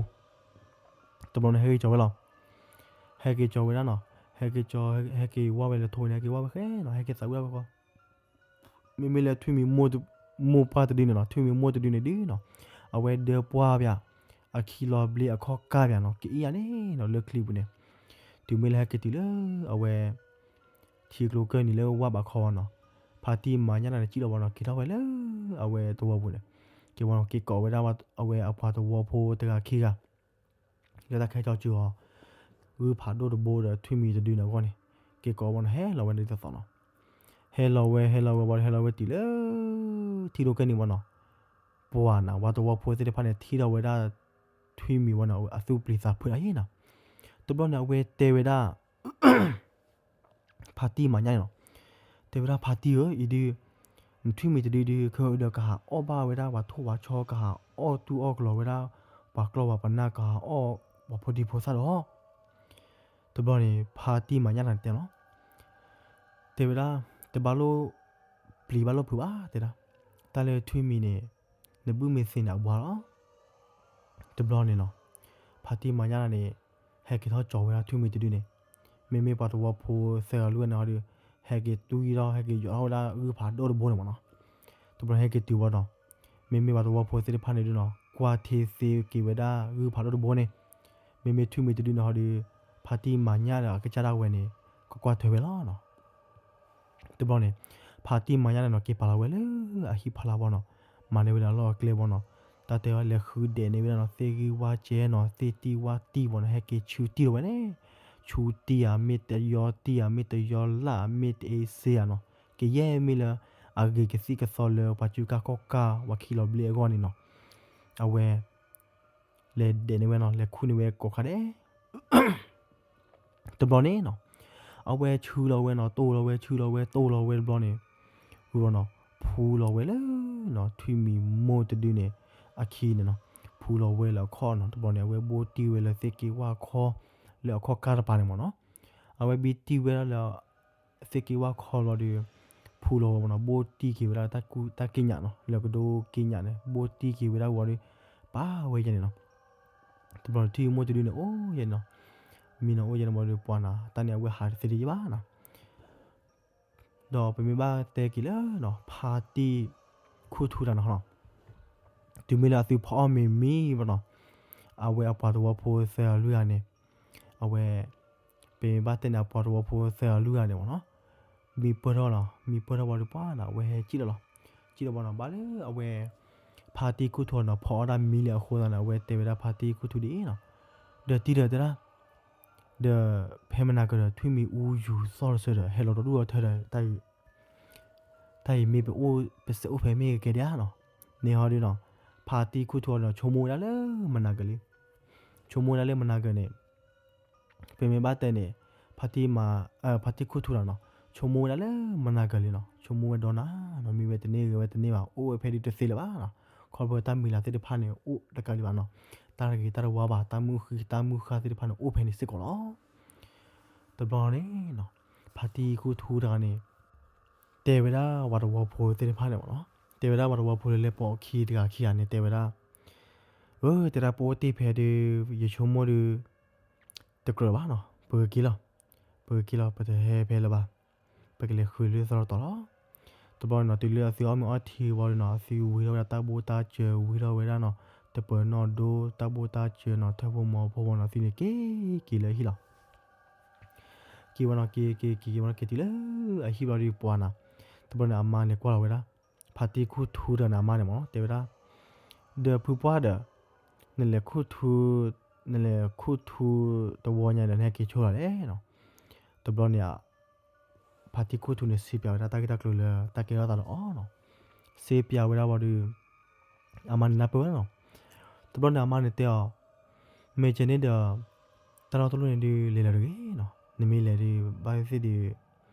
တဘျီန့ၣ် ဟဲက့ၤကၠီၤဝဲလီၤ. ဟဲက့ၤကၠီၤဝဲဒၣ်နီၤ, ဟဲက့ၤကၠီၤ ဟဲက့ၤဝါဝဲလၢထိန့ၣ် ဟဲက့ၤဝါဝဲဃဲနီၤ ဟဲက့ၤသးဝံၣ်ဒၣ်ဝဲဃီ မ့မ့ၢ်လၢထွံၣ်မံၤမိၢ်ပှၢ်တဒုန့ၣ်နီၤ, ထွံၣ်မံၤမိၢ်တဒုန့ၣ်ဒုနီၤ, အဝဲဒၢပှၢ်ပၠး အခံလီၤဘျ့အခီၣ်ကၢ်ပၠးနီၤ, ကအံၤယၤန့ၣ်နီၤ လၢချံပူၤန့ၣ်, တုၤမ့ၢ်လၢဟဲက့ၤတုၤလၢ အဝဲ ထံကျိကၢၢ်နံၤလၢဝၢ်ဘးခီဝဲနီၤ, ဖါတံၢ်မၤညၣ်တၢ်န့ၣ် စံၣ်လီၤဝဲနီၤ, က့ၤထီၣ်ဝဲလၢ အဝဲသဝီပူၤန့ၣ်, က့ၤဝဲနီၤ က့ၤကိးဝဲဒၣ် အဝဲအပှၤသဝီဖိတဂၤခံဂၤ လၢတၢ်ခဲကၠီစုအီၤ, ဂုၢ်ဖးဒိၣ်တဘိဒီးထွံၣ်မံၤတဒုန့ၣ်အဂီၢ်န့ၣ်, က့ၤကိးဝဲနီၤ ဟဲလီၤဝဲဒ်သိးသိးနီၤ, ဟဲလီၤဝဲဟဲလီၤဝဲဝံၤဒီး ဟဲလီၤဝဲတုၤလၢ ထံကျိကၢၢ်နံၤဝဲနီၤ, ပှၤနီၤ ပှၤသဝီဖိသ့ၣ်တဖၣ်န့ၣ် ထံၣ်ထီၣ်ဝဲဒၣ် ထွံၣ်မံၤဝဲနီၤ အသူၣ်ပျံၤသးဖုးတၢ်အံၤနီၤ, တဘျီန့ၣ် အဝဲတဲဝဲဒၣ် ဖါတံၢ်မၤညၣ်န့ၣ်လီၤ. တဲဝဲဒၣ်ဖါတံၢ်ဧၢ, အံၤဒုး နထွံၣ်မံၤတဒုဒုး ခဲအံၤဒီးကဟးအီၣ်ဘၣ်ဝဲဒၣ်ပှၤထိၣ်ပှၤဆီ ကဟးအီၣ်တူၢ်အီၣ်ကလီၤဝဲဒၣ် ပှၤကျီၢ်ပှၤပနၢ် ကဟးအီၣ်ပှၤဖိဒံဖိသၣ်ဒီး တဘျီန့ၣ် ဖါတံၢ်မၤညၣ်န့ၣ်တဲလီၤ. တဲဝဲဒၣ် တဘၣ်လိၣ်ပျံၤဘၣ်လိၣ်ဖုးဘၣ်တဲဒၣ်, တၢ်လၢထွံၣ်မံၤန့ၣ် နဘုၣ်မ့ၢ်သ့န့ၣ်အဘှါလီၤ. တဘျီန့ၣ်နီၤ ဖါတံၢ်မၤညၣ်န့ၣ် ဟဲက့ၤထီၣ်ကၠီၤဝဲဒၣ်ထွံၣ်မံၤတဒုန့ၣ်, မ့မ့ၢ်ပှၤသဝီဖိသၢဂၤလွံၢ်ဂၤန့ၣ်ဟီဒီး ဟဲက့ၤတူၢ်ယံၤထီၣ် ဟဲက့ၤယိးထီၣ်ဝဲဒၣ်ဂုၢ်ဖးဒိၣ်တဘိန့ၣ်မ့ၢ်နီၤ. တဘျီန့ၣ်ဟဲက့ၤတုၤဝဲဒီး မ့မ့ၢ်ပှၤသဝီဖိသ့ၣ်တဖၣ်န့ၣ်ဒုနီၤ ကွၢ်ထံသ့က့ၤဝဲဒၣ်ဂုၢ်ဖးဒိၣ်တဘိန့ၣ်, မ့မ့ၢ်ထွံၣ်မံၤတဒုန့ၣ်ဟီဒီး ဖါတံၢ်မၤညၣ်ဒီးအကစၢ်ဒၣ်ဝဲန့ၣ် ကကွၢ်ထွဲဝဲလီၤနီၤ. တဘျီန့ၣ် ဖါတံၢ်မၤညၣ်န့ၣ်နီၤ က့ၤပာ်လီၤဝဲလၢအဟံၣ်ဖီလာ်ဘီနီၤ, မၤန့ၢ်ဝဲဒၣ်အလီၢ်အကျဲဘီနီၤ, တၢ်တဲဝဲလဲၤဃုဒဲးန့ၢ်ဝဲဒၣ်နီၤ သ့ၣ်ဂံၢ်ဝၣ်ကဲနီၤ သ့ၣ်တံၢ်ဝၣ်တံၢ်ဘီနီၤ ဟဲက့ၤဆူတံၢ်လီၤဝဲန့ၣ်, ဆူတံၢ်ဧါ မ့ၢ်တယီတံၢ်ဧါ မ့ၢ်တယီလၢ် မ့ၢ်တအ့စ့ဧါနီၤ, ကယဲၢ်မ့ၢ်လၢ အဂ့ၤကသံၣ်ကသီလၢပှၤကူကၢ်ခီၣ်ကၢ် ပှၤခံလီၤဘျ့အဂီၢ်န့ၣ်နီၤ, အဝဲ လဲၤဒဲးန့ၢ်ဝဲနီၤ လဲၤခူၣ်န့ၢ်ဝဲကိးခါဒဲး တဘျီန့ၣ်နီၤ, အဝဲဆူလီၤဝဲနီၤ တိၢ်လီၤဝဲ ဆူလီၤဝဲ တိၢ်လီၤဝဲတဘျီန့ၣ်, ဝံၤဘီနီၤ ဖူလီၤဝဲလၢနီၤ ထွံၣ်မံၤမိၢ်တဒုန့ၣ် အခံန့ၣ်နီၤ, ဖူလီၤဝဲလၢအခီၣ်နီၤ တဘျီန့ၣ် အဝဲဘိၣ်တံၢ်ဝဲလၢသ့ၣ်က့ဝၣ်ခီ လၢအခီၣ်ကၢ်တပၤန့ၣ်မ့ၢ်နီၤ, အဝဲဘိၣ်တံၢ်ဝဲဒၣ်လၢ သ့ၣ်က့ဝၣ်ခီလီၤဒီး ဖူလီၤဝဲမ့ၢ်နီၤ ဘိၣ်တံၢ်က့ၤဝဲဒၣ်တၢ်ကူတၢ်က့ညးနီၤ လၢကဒိက့ညးန့ၣ် ဘိၣ်တံၢ်က့ၤဝဲဒၣ်ဝံၤဒီး ပာ်ဝဲယဲန့ၣ်နီၤ, တဘျီန့ၣ် ထွံၣ်မိၢ်တဒုန့ၣ် အိၣ်ယဲနီၤ, မ့ၢ်နီၤ အိၣ်ယဲန့ၣ်ဘီဒီး ပှၤနီၤ တၢ်န့ၣ် အဝဲဟးတသ့ဒံးယဘၣ်နီၤ, ဒီးပမ့ၢ်ဘၣ်တဲက့ၤလၢနီၤ ဖါတံၢ်ခူၣ်ထူတၢ်နီၤနီၤ, တုၤမ့ၢ်လၢအသုဖီအီၣ်မ့ၤမံဘီနီၤ, အဝဲအပှၤသဝီဖိသၢဂၤလွံၢ်ဂၤန့ၣ်, အဝဲ ပမ့ၢ်ဘၣ်တဲန့ၣ် အပှၤသဝီဖိသၢဂၤလွံၢ်ဂၤန့ၣ်မ့ၢ်နီၤ, မံပၢၢ်ထီၣ်နီၤ မံပၢၢ်ထီၣ်ဝံၤဒီးပှၤနီၤ အဝဲဟဲကံၣ်လီၤလီၤ, ကံၣ်လီၤဘီနီၤ ဘၣ်လၢအဝဲ ဖါတံၢ်ခူၣ်ထူနီၤ ဖီအီၣ်ဒၣ်မံလၢအဃိသတးန့ၣ် အဝဲတဲဝဲဒၣ်ဖါတံၢ်ခူၣ်ထူဒ်အံၤနီၤ, ဒီးတံၢ်ဒီးတဲဒၣ် ဒီးဖဲမနၤကဒီး ထွံၣ်မံၤအူယူၤသီၣ်တဆၢဒီး ဟဲလီၤဒီဒူၣ်ဒီထၢဒီး တၢ်အံၤမ့ၢ်ပအိၣ် ပစဲးအိၣ်ဖဲမ့ၢ်ကကဲဒ်ဧါနီၤ, န့ၣ်ဟီဒုနီၤ, ဖါတံၢ်ခူၣ်ထူအီၤဒီး ဆိကမိၣ်ဝဲဒၣ်လၢမနၤကလံ, ဆိကမိၣ်ဝဲဒၣ်လၢမနၤကန့ၣ်, ပမ့ၢ်ဘၣ်တဲန့ၣ်, ဖါတံၢ်မၤ, ဖါတံၢ်ခူၣ်ထူနီၤနီၤ, ဆိကမိၣ်ဝဲဒၣ်လၢမနၤကလံနီၤ, ဆိကမိၣ်ဝဲဒီးနၤနီၤ မံဝဲတန့ၢ်ဂဲၤဝဲတန့ၢ်ဘၣ် အိၣ်ဝဲဖဲဒုတသ့လၢၤဘၣ်နီၤ, ခီဖျိတၢ်မံၤလၤသ့ၣ်တဖၣ်န့ၣ် အိၣ်တကးလံဘၣ်နီၤ, တၢ်တဂ့ၤတၢ်တဝါဘၣ် တၢ်မုၢ်ဃံတၢ်မုၢ်ဃၢ်သ့ၣ်တဖၣ်န့ၣ် အိၣ်ဖဲန့ၣ်စ့ၢ်ကီးလီၤ. တဘျီန့ၣ်နီၤ, ဖါတံၢ်ခူၣ်ထူတဂၤန့ၣ် တဲဝဲဒၣ်ပှၤသဝီဖိသ့ၣ်တဖၣ်န့ၣ်မ့ၢ်နီၤ, တဲဝဲဒၣ်ပှၤသဝီဖိလၢလဲၤပိာ်အခံတဂၤခံဂၤန့ၣ် တဲဝဲဒၣ်, အၢ တဲဒၣ်ပအိၣ်တ့ၢ်ဖဲဒုး ယဆိကမိၣ်ဒုး တကြၢးဘၣ်နီၤ, ပကက့ၤလီၤ, ပကက့ၤလီၤ ပတဟဲဖဲလၢၤဘၣ်, ပကလဲၤဃုာ်လၢသရီတီၤလီၤ. တဘျီန့ၣ်နီၤ တုၤလၢအသုအီၣ်မ့ၤအီထံဝံၤဒီးနီၤ အသုဝံထီၣ်ဝဲဒၣ်တၢ်ဘိၣ်တၢ်စၢၤ ဝံထီၣ်ဝဲဒၣ်နီၤ တပၢၤနီၣ်ဒိ တၢ်ဘိၣ်တၢ်စၢၤနီၤ ထၢၣ်ဖိမီၤဖိဝဲနီၤ သုန့ၣ်က့ၤက့ၤလၢအဟံၣ်လီၤ. က့ၤဝဲနီၤ က့ၤက့ၤက့ၤက့ၤဝဲနီၤ က့ၤတုၤလၢအဟံၣ်ဘျီဒီးပှၤနီၤ, တဘျီန့ၣ်အမါန့ၣ်ကွၢ်လီၤဝဲဒၣ် ဖါတံၢ်ခူၣ်ထူဒီးန့ၣ်အမါန့ၣ်မ့ၢ်နီၤ တဲဝဲဒၣ်, ဒီးဖုပှၢ်ဒီး နလဲၤခူၣ်ထူ, နလဲၤခူၣ်ထူတဝီညါဒီး နဟဲက့ၤဆိလီၤလဲၣ်နီၤ. တဘျီန့ၣ် ဖါတံၢ်ခူၣ်ထူန့ၣ် စံးပၠးဝဲဒၣ်တၢ်ဂ့ၢ်တၢ်ကျိၤလၢတၢ်ကဲထီၣ်သးဒီးအီၤနီၤ, စံးပၠးဝဲဒၣ်ဝံၤဒီး အမါန့ၣ်နၢ်ပၢၢ်ဝဲနီၤ. တဘျီန့ၣ်အမါန့ၣ်တဲအီၤ, မ့ၢ်ကဲန့ၣ်ဒီး တၢ်လီၢ်တလီၢ်န့ၣ်ဒုး လဲၤလီၤတဂ့ၤနီၤ, နမ့ၢ်လဲၤဒုး ဘၣ်သ့ၣ်သ့ၣ်ဒုး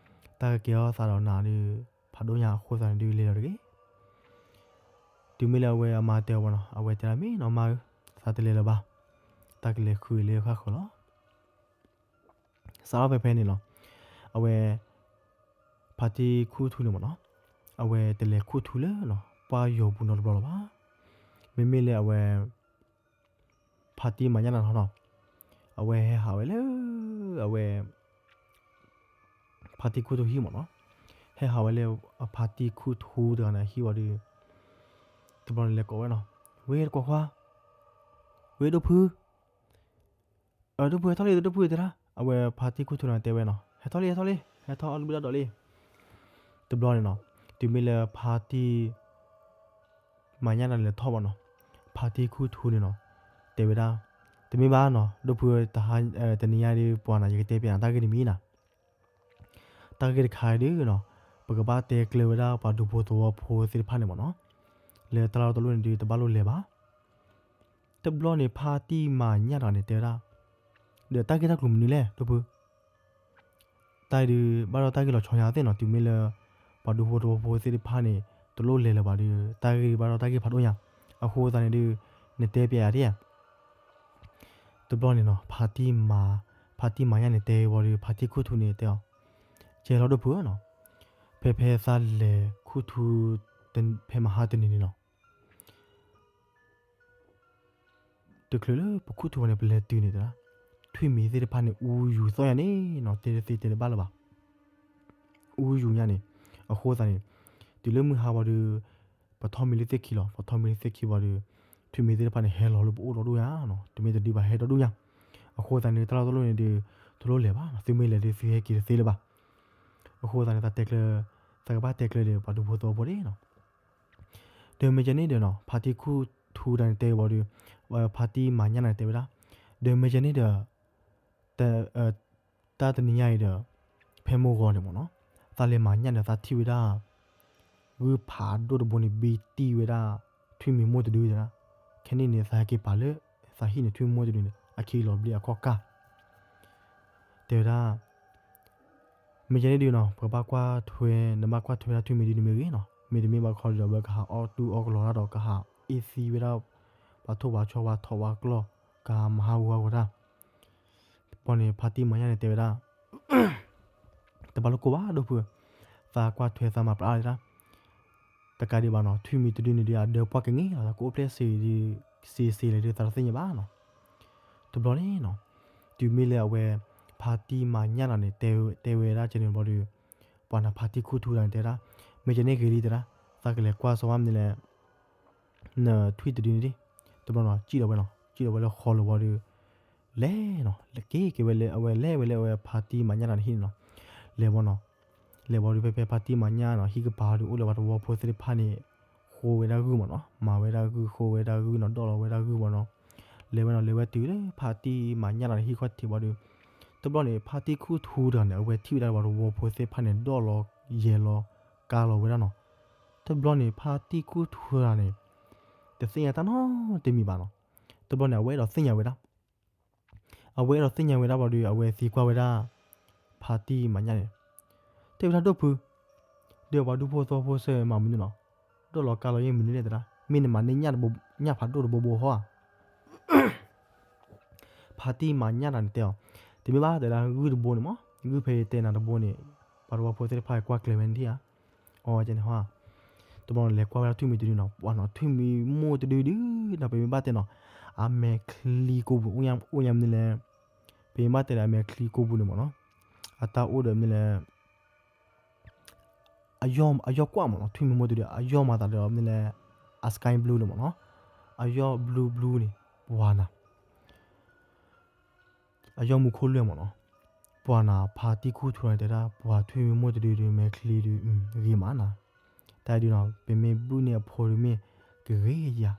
တၢ်ကကဲထီၣ်သးဒီးနၤဒုး ဖးဒိၣ်ညါအဃိသတးန့ၣ်ဒုး လဲၤလီၤတဂ့ၤ. တုၤမ့ၢ်လၢအဝဲအမါတဲအီၤဘၣ်နီၤ အဝဲတဲဒၣ်မ့ၢ်နီၤမါဧၢ, သးတလဲၤလၢၤဘၣ်, တၢ်ကလဲၤဃုာ်လၢဃၣ်ဃၢၤလီၤ. စးထီၣ်ဖဲဖဲန့ၣ်လီၤ. အဝဲ ဖါတံၢ်ခူၣ်ထူန့ၣ်မ့ၢ်နီၤ, အဝဲတလဲၤခူၣ်ထူလၢနီၤ ပှၢ်ယိာ်ပူၤနီတဘျီလၢၤဘၣ်. မ့မ့ၢ်လၢအဝဲ ဖါတံၢ်မၤညၣ်နၤနီၤ, အဝဲဟဲဟးဝဲလၢ အဝဲ ဖါတံၢ်ခူၣ်ထူဟံၣ်မ့ၢ်နီၤ. ဟဲဟးဝဲလၢ ဖါတံၢ်ခူၣ်ထူတဂၤန့ၣ်အဟံၣ်ဝံၤဒီး တဘျီန့ၣ်လဲၤကိးဝဲနီၤ, ဝ့ၢ်တကွီခွါ, ဝ့ၢ်ဒိၣ်ဖု, ဒိၣ်ဖုဟဲထီၣ်လံ ဒိၣ်ဖုတဲဒၣ်, အဝဲဖါတံၢ်ခူၣ်ထူန့ၣ်တဲဝဲနီၤ, ဟဲထီၣ်လံ ဟဲထီၣ်လံ ဟဲထီၣ်အီၣ်တဘျုးတၢ်ဒိးလံ. တဘျီန့ၣ်နီၤ, တုၤမ့ၢ်လၢဖါတံၢ် မၤညၣ်တၢ်န့ၣ်လဲၤထီၣ်ဘၣ်နီၤ, ဖါတံၢ်ခူၣ်ထူန့ၣ်နီၤ, တဲဝဲဒၣ်, တမ့ၢ်ဘၣ်နီၤ ဒိၣ်ဖု, တနံၤညါဒီးပှၤနီၤ ယကတဲပျးနၤတၢ်ဂ့ၢ်တမံၤနီၤ, တၢ်ဂ့ၢ်တခါအံၤဒုးနီၤ, ပကဘၣ်တဲကျၢၤဝဲဒၣ်ပှၤဒူဖိသဝီဖိသ့ၣ်တဖၣ်န့ၣ်မ့ၢ်နီၤ, လၢတၢ်လီၢ်တလီၢ်န့ၣ်ဒုး တဘၣ်လိၣ်လဲၤဘၣ်. တဘျီန့ၣ် ဖါတံၢ်မၤညၣ်တၢ်န့ၣ်တဲဝဲဒၣ်, ဒီးတၢ်ဂ့ၢ်တၢ်ကျိၤမနုၤလဲၣ် ဒိၣ်ဖု, တၢ်အံၤဒုး ဘၣ်ဒီးတၢ်ဂ့ၢ်လီၤဆီညါသ့ၣ်နီၤ, တုၤမ့ၢ်လၢ ပှၤဒူဖိသဝီဖိသ့ၣ်တဖၣ်န့ၣ် တလိၣ်လဲၤလၢၤဘၣ်ဒီး တၢ်ဂ့ၢ်ဘၣ်ဒီးတၢ်ဂ့ၢ်ဖးဒိၣ်ညါ, အဃိသတးန့ၣ်ဒုး နတဲပျးယၤဒ်ဧါ. တဘျီန့ၣ်နီၤ ဖါတံၢ်မၤ, ဖါတံၢ်မၤညၣ်န့ၣ်တဲဝံၤဒီး ဖါတံၢ်ခူၣ်ထူန့ၣ်တဲအီၤ, ကဲလီၤဒိၣ်ဖုနီၤ, ဖဲဖဲသးလဲၤခူၣ်ထူ ဖဲမဟါတနံၤန့ၣ်နီၤ တချုးလၢပခူၣ်ထူဘၣ်န့ၣ် ပလဲၤတုၤန့ၣ်တဒၣ်, ထွံၣ်မံၤသ့ၣ်တဖၣ်န့ၣ် အူယူၤသီၣ်ညါန့ၣ်နီၤ, တဲတသ့တဲတဘၣ်လၢၤဘၣ်, အူယူၤညါန့ၣ်, အဃိသတးန့ၣ်, တုၤလၢမုၢ်ဟါဝံၤဒီး, ပထီၣ်မံၤလၢသ့ၣ်ခံလီၤ, ပထီၣ်မံၤလၢသ့ၣ်ခံဝံၤဒီး, ထွံၣ်မံၤသ့ၣ်တဖၣ်န့ၣ် ဟဲလီၤလၢပအိၣ်ဒီဒူၣ်ညါနီၤ, တမ့ၢ်တဒုဘၣ်ဟဲဒီဒူၣ်ညါ, အဃိသတးန့ၣ် တၢ်လီၢ်တလီၢ်န့ၣ်ဒီး, တလိၣ်လဲၤဘၣ်နီၤ, သုမ့ၢ်လဲၤဒီးသုဟဲက့ၤတသ့လၢၤဘၣ်, အဃိသတးန့ၣ် သးတဲကျၢၤ, သးကဘၣ်တဲကျၢၤဒီး ပှၤဒူဖိသဝီဖိန့ၣ်နီၤ ဒီးမ့ၢ်ကဲန့ၣ်ဒီးနီၤ ဖါတံၢ်ခူၣ်ထူတၢ်န့ၣ်တဲဝံၤဒီး, ဖါတံၢ်မၤညၣ်န့ၣ်တဲဝဲဒၣ်, ဒီးမ့ၢ်ကဲန့ၣ်ဒီး, တၢ်တနံၤညါအံၤဒီး, ဖဲမိၢ်ဂီၤန့ၣ်မ့ၢ်နီၤ, သးလဲၤမၤညၣ်ဒီးသးထံၣ်ဝဲဒၣ်, ဂုၢ်ဖးဒိၣ်တဘိန့ၣ် ဘံတံၢ်ဝဲဒၣ်, ထွံၣ်မံၤမိၢ်တဒုတဲဒၣ်, ခဲန့ၣ်န့ၣ် သးဟဲက့ၤပာ်လၢ, သးဟံၣ်န့ၣ်ထွံၣ်မံၤမိၢ်တဒုန့ၣ် အခံလီၤဘျ့အခီၣ်ကၢ် တဲဝဲဒၣ် မ့ၢ်ကဲန့ၣ်ဒုးနီၤ ပကဘၣ်ကွၢ်ထွဲ, နဘၣ်ကွၢ်ထွဲဝဲဒၣ်ထွံၣ်မံၤဒုးန့ၣ်မ့ၢ်ဂ့ၤနီၤ, မ့တမ့ၢ်ဘၣ်ခီဒီး အဝဲကဟးအီၣ်တူၢ်အီၣ်ကလီတၢ်ဒီး ကဟးအ့ၣ်သံဝဲဒၣ်, ပှၤထိၣ်ပှၤဆီပှၤထိၣ်ပှၤကျီၢ်, ကဟးမၤဟးဂူာ်ဟးဂီၤတၢ်, ဘီန့ၣ် ဖါတံၢ်မၤညၣ်န့ၣ်တဲဝဲဒၣ် တဘၣ်လိၣ်ကိၢ်ဘၣ်ဒိၣ်ဖု, သးကွၢ်ထွဲသးမၤပြးလၢတၢ်, တကးဒံးဘၣ်နီၤ ထွံၣ်မံၤတဒုန့ၣ်ဒုး အဒၢပှၢ်ကငဲၢ်လီၤ သးကအိၣ်ဖျဲၣ်စ့ဒုး, စ့စ့လဲၣ်ဒုး သးတသ့ၣ်ညါဘၣ်နီၤ, တဘျီန့ၣ်နီၤ, တုၤမ့ၢ်လၢအဝဲ, ဖါတံၢ်မၤညၣ်တၢ်န့ၣ် တဲဝဲဒၣ်ကဲန့ၣ်ဘီဒီး, ပှၤနီၤဖါတံၢ်ခူၣ်ထူတၢ်န့ၣ်တဲဒၣ်, မ့ၢ်ကဲန့ၣ်ဂ့ၤလံတဲဒၣ်, သးကလဲၤကွၢ်စီၤဝါမနုၤလဲၣ် နထွံၣ်တဒုန့ၣ်ဒံး, တဘျီနီၤ စံၣ်ဒီးဝဲနီၤ စံၣ်ဒီးဝဲလၢဃီလၢၤဝံၤဒီး, လဲၤနီၤ လဲၤက့ၤက့ၤဝဲလၢအဝဲလဲၤဝဲလၢအဝဲဖါတံၢ်မၤညၣ်တၢ်န့ၣ်ဟံၣ်န့ၣ်နီၤ, လဲၤဝံၤနီၤ, လဲၤဝံၤဒီးဖဲဖဲဖါတံၢ်မၤညၣ်နီၤ ဟံၣ်ကပၤဒီးအိၣ်လၢပှၤသဝီဖိသ့ၣ်တဖၣ်န့ၣ်, ဃိဝဲဒၣ်ဂုၢ်မ့ၢ်နီၤ မၤဝဲဒၣ်ဂုၢ်ဃိဝဲဒၣ်ဂုၢ်နီၤ ဒီၣ်လီၤဝဲဒၣ်ဂုၢ်မ့ၢ်နီၤ, လဲၤဝဲနီၤ လဲၤဝဲတုၤလၢဖါတံၢ်မၤညၣ်တၢ်န့ၣ်ဟံၣ်ခီၣ်ထံးဝံၤဒီး, တဘျီန့ၣ် ဖါတံၢ်ခူၣ်ထူတၢ်န့ၣ် အဝဲထံၣ်ဝဲဒၣ်ပှၤသဝီဖိသ့ၣ်တဖၣ်န့ၣ် ဒီၣ်လီၤယဲၢ်လီၤ, ကါလီၤဝဲဒၣ်နီၤ, တဘျီန့ၣ် ဖါတံၢ်ခူၣ်ထူတၢ်န့ၣ်, တသ့ၣ်ညါတၢ်နီတမံၤဘၣ်နီၤ, တဘျီန့ၣ် အဝဲအဲၣ်ဒိးသ့ၣ်ညါဝဲဒၣ် အဝဲအဲၣ်ဒိးသ့ၣ်ညါဝဲဒၣ်ဘၣ်ဒီး အဝဲသံကွၢ်ဝဲဒၣ် ဖါတံၢ်မၤညၣ်န့ၣ်, တဲဝဲဒၣ်ဒိၣ်ဖု, ဒီးပှၤဒူဖိသဝီဖိစ့ၢ်မၤမနုၤနီၤ, ဒီၣ်လီၤကါလီၤယဲၢ်မနုၤလဲၣ်တဲဒၣ် မ့ၢ်နမၤန့ၢ်ညၣ်ဖးဒိၣ်တဘိဘိဟီဧါ ဖါတံၢ်မၤညၣ်တၢ်န့ၣ်တဲအီၤ, တမ့ၢ်ဘၣ်တဲဒၣ်ဂုၢ်တဘိန့ၣ်မး ဂုၢ်ဖဲယတဲနၤတဘိန့ၣ်, ပှၤသဝီဖိသ့ၣ်တဖၣ်ကွၢ်ကျဲၤဝဲန့ၣ်ဧါ, အီကန့ၣ်ဟီဧါ, တဘျီန့ၣ်လဲၤကွၢ်ဝဲဒၣ်ထွံၣ်မံၤတဒုနီၤ ပှၤနီၤ ထွံၣ်မံၤမိၢ်တဒုဒုနီၤ ပမ့ၢ်ဘၣ်တဲနီၤ, အမဲာ်ချံကိာ်ပူၤ အိၣ်ညါမနုၤလဲၣ်, ပမ့ၢ်ဘၣ်တဲဒီးအမဲာ်ချံကိာ်ပူၤန့ၣ်မးနီၤ, အတၢ်အိၣ်ဒီးမနုၤလဲၣ် အယီၢ်ကွၢ်မးနီၤ ထွံၣ်မံၤမိၢ်တဒု အယီၢ်မၤသးဒီးမနုၤလဲၣ်, အ sky blue န့ၣ်မးနီၤ, အယီၢ် blue blue န့ၣ်, ပှၤနၤ, အယီၢ်မူခိၣ်လွဲၢ်မးနီၤ, ပှၤနၤဖါတံၢ်ခူၣ်ထူန့ၣ်တဲဒၣ် ပှၤထွံၣ်မံၤမိၢ်တဒုဒု မဲာ်ချံဒု ဂ့ၤမးနၤ, တၢ်ဒုနီၤ ပမ့ၢ်ဘုၣ်န့ၢ်အဖိဒုမ့ၢ် ကဂ့ၤယၤ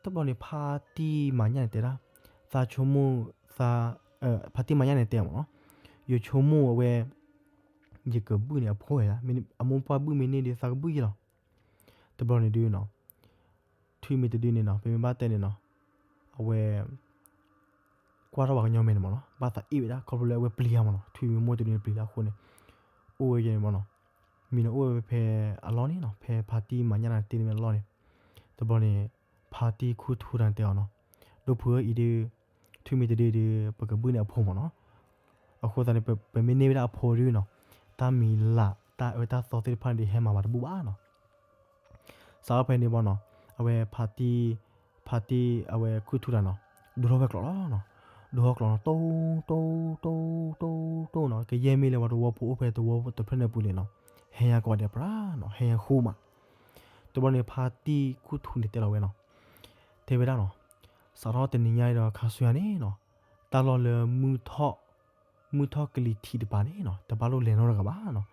တဘျီန့ၣ် ဖါတံၢ်မၤညၣ်န့ၣ်တဲဒၣ်, သးဆိကမိၣ်, ဖါတံၢ်မၤညၣ်န့ၣ်တဲမးနီၤ, ယဆိကမိၣ်အဝဲ, ယကဘုၣ်န့ၢ်အဖိဝဲဒၣ်, အမိၢ်ပှၢ်ဘုၣ်မ့ၢ်န့ၢ်ဒီးသးကဘုၣ်ယဲလီၤ. တဘျီန့ၣ်ဒုနီၤ, ထွံၣ်မံၤတဒုန့ၣ်နီၤ ပမ့ၢ်ဘၣ်တဲန့ၣ်နီၤ, အဝဲ ကွၢ်ထီၣ်ပှၤကညီမဲာ်န့ၣ်မးနီၤ ဘၣ်သးအ့ၣ်ဝဲဒၣ် ခီဖျိလၢအဝဲပျံၤဧါမးနီၤ ထွံၣ်မံၤမိၢ်တဒုန့ၣ်ပျံၤလၢအဃိန့ၣ်, အိၣ်ဝဲယဲန့ၣ်မးနီၤ, မံၤန့ၣ်အိၣ်ဝဲဖဲအလီၢ်န့ၣ်နီၤ ဖဲဖါတံၢ်မၤညၣ်တၢ်န့ၣ်တ့ၢ်န့ၣ်မ့ၢ်အလီၢ်န့ၣ်, တဘျီန့ၣ်, ဖါတံၢ်ခူၣ်ထူတၢ်န့ၣ်တဲအီၤနီၤ, ဒိၣ်ဖုဧၢအံၤဒု, ထွံၣ်မံၤတဒုဒု, ပကဘုၣ်န့ၢ်အဖိမးနီၤ, အဃိသတးန့ၣ် ပမ့ၢ်န့ၢ်ဝဲဒၣ်အဖိဒုနီၤ, တၢ်မံၤလၢ်တၢ်အၢတၢ်သီသ့ၣ်တဖၣ်န့ၣ်ဒုးဟဲမၤဘၣ်တဘူၣ်ဘၣ်နီၤ စးထီၣ်ဖဲန့ၣ်ဘၣ်နီၤ, အဝဲဖါတံၢ်, ဖါတံၢ်အဝဲခူၣ်ထူတၢ်နီၤ, ဒိၣ်ထီၣ်ဝဲကျိးလီၤနီၤ, ဒိၣ်ထီၣ်ကျိးနီၤ တိၢ်တိၢ်တိၢ်တိၢ်နီၤ ကယဲၢ်မ့ၢ်လၢပှၤသဝီဖိအိၣ်ဖဲသဝီတဖျၢၣ်န့ၣ်ပူၤန့ၣ်နီၤ, ဟဲညါကိးဂၤဒဲးပြးနီၤ, ဟဲညါဃိမး. တဘျီန့ၣ် ဖါတံၢ်ခူၣ်ထူန့ၣ်တဲလီၤဝဲနီၤ, တဲဝဲဒၣ်နီၤ, စးထီၣ်တနံၤညါအံၤဒီးခါဆူညါန့ၣ်နီၤ, တၢ်လီၢ်လၢ မုၢ်ထီၣ်ကလံၤထံးတပၤန့ၣ်နီၤ တဘၣ်လိၣ်လဲၤနီတဂၤဘၣ်နီၤ.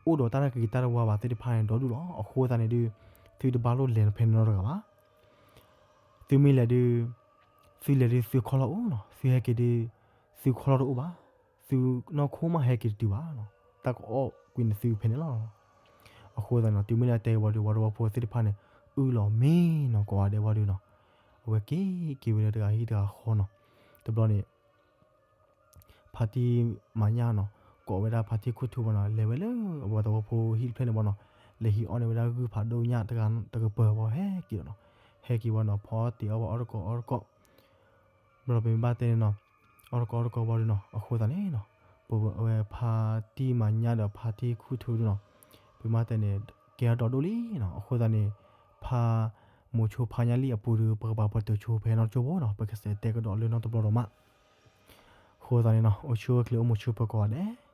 အိၣ်ဒီးတၢ်တၢ်က့ၤတၢ်တဝါဘၣ်သ့ၣ်တဖၣ်န့ၣ် ဒီဒူၣ်လီၤ. အဃိသတးန့ၣ်ဒုး သုတဘၣ်လိၣ်လဲၤဖဲန့ၣ်နီတဂၤဘၣ်. သုမ့ၢ်လဲၤဒုး, သုလဲၤဒုးသုခီၣ်လီၢ်အိၣ်နီၤ, သုဟဲက့ၤဒုး, သုခီၣ်လီၢ်တအိၣ်ဘၣ်, သုနီၢ်ခိမးဟဲက့ၤတတုၤဘၣ်နီၤ, တၢ်ကအိၣ်ကွံာ်န့ၢ်သုဖဲန့ၣ်လီၤ. အဃိသတးန့ၣ်နီၤ တုၤမ့ၢ်လၢတဲဝံၤဒီး ဝံၤဒီးပှၤဖိသ့ၣ်တဖၣ်န့ၣ် အုၣ်လီၤမ့ၢ်နီၤ ကိးဂၤဒဲးဝံၤဒီးနီၤ, အဝဲက့ၤက့ၤဝဲလၢတဂၤဟံၣ်တဂၤဃီနီၤ. တဘျီန့ၣ် ဖါတံၢ်မၤညၣ်နီၤ ကိးဝဲဒၣ်ဖါတံၢ်ခူၣ်ထူဘၣ်နီၤ, လဲၤဝဲလၢအဝဲသဝီဖိဟံၣ်တဖျၢၣ်န့ၣ်ဘၣ်နီၤ, လဲၤဟံးအီၣ်န့ၢ်ဝဲဒၣ်ဂုၢ်ဖးဒိၣ်ညၣ်တဂၤတကပၤဘၣ် ဟဲက့ၤဒီးနီၤ, ဟဲက့ၤဝံၤနီၤ ဖီတ့ၢ်အီၣ်ဝဲအီတကိးအီတကိး ဘျီပမ့ၢ်ဘၣ်တဲန့ၣ်နီၤ, အီတကိးအီတကိးဝံၤဒီးနီၤ အဃိသတးန့ၣ်နီၤ, ပဝဲဖါတံၢ်မၤညၣ်ဒီးဖါတံၢ်ခူၣ်ထူဒုနီၤ, ပမ့ၢ်ဘၣ်တဲန့ၣ် ကဲအဒိးဒိၣ်လံနီၤ. အဃိသတးန့ၣ် ဖါမိၤဆိဖါညၣ်လံၢ်အပူၤဒီး ပကပာ်ပှၤတၢၢ်ဆိဖဲနီတကၠိဘၣ်နီၤ, ပကစးတဲကဒီးလၢနီတဘျီဒီးမး. အဃိသတးန့ၣ်နီၤ အိၣ်ဆူၣ်အိၣ်ချ့အိၣ်မုာ်ဆူၣ်ပှဲၤကိးဂၤဒဲး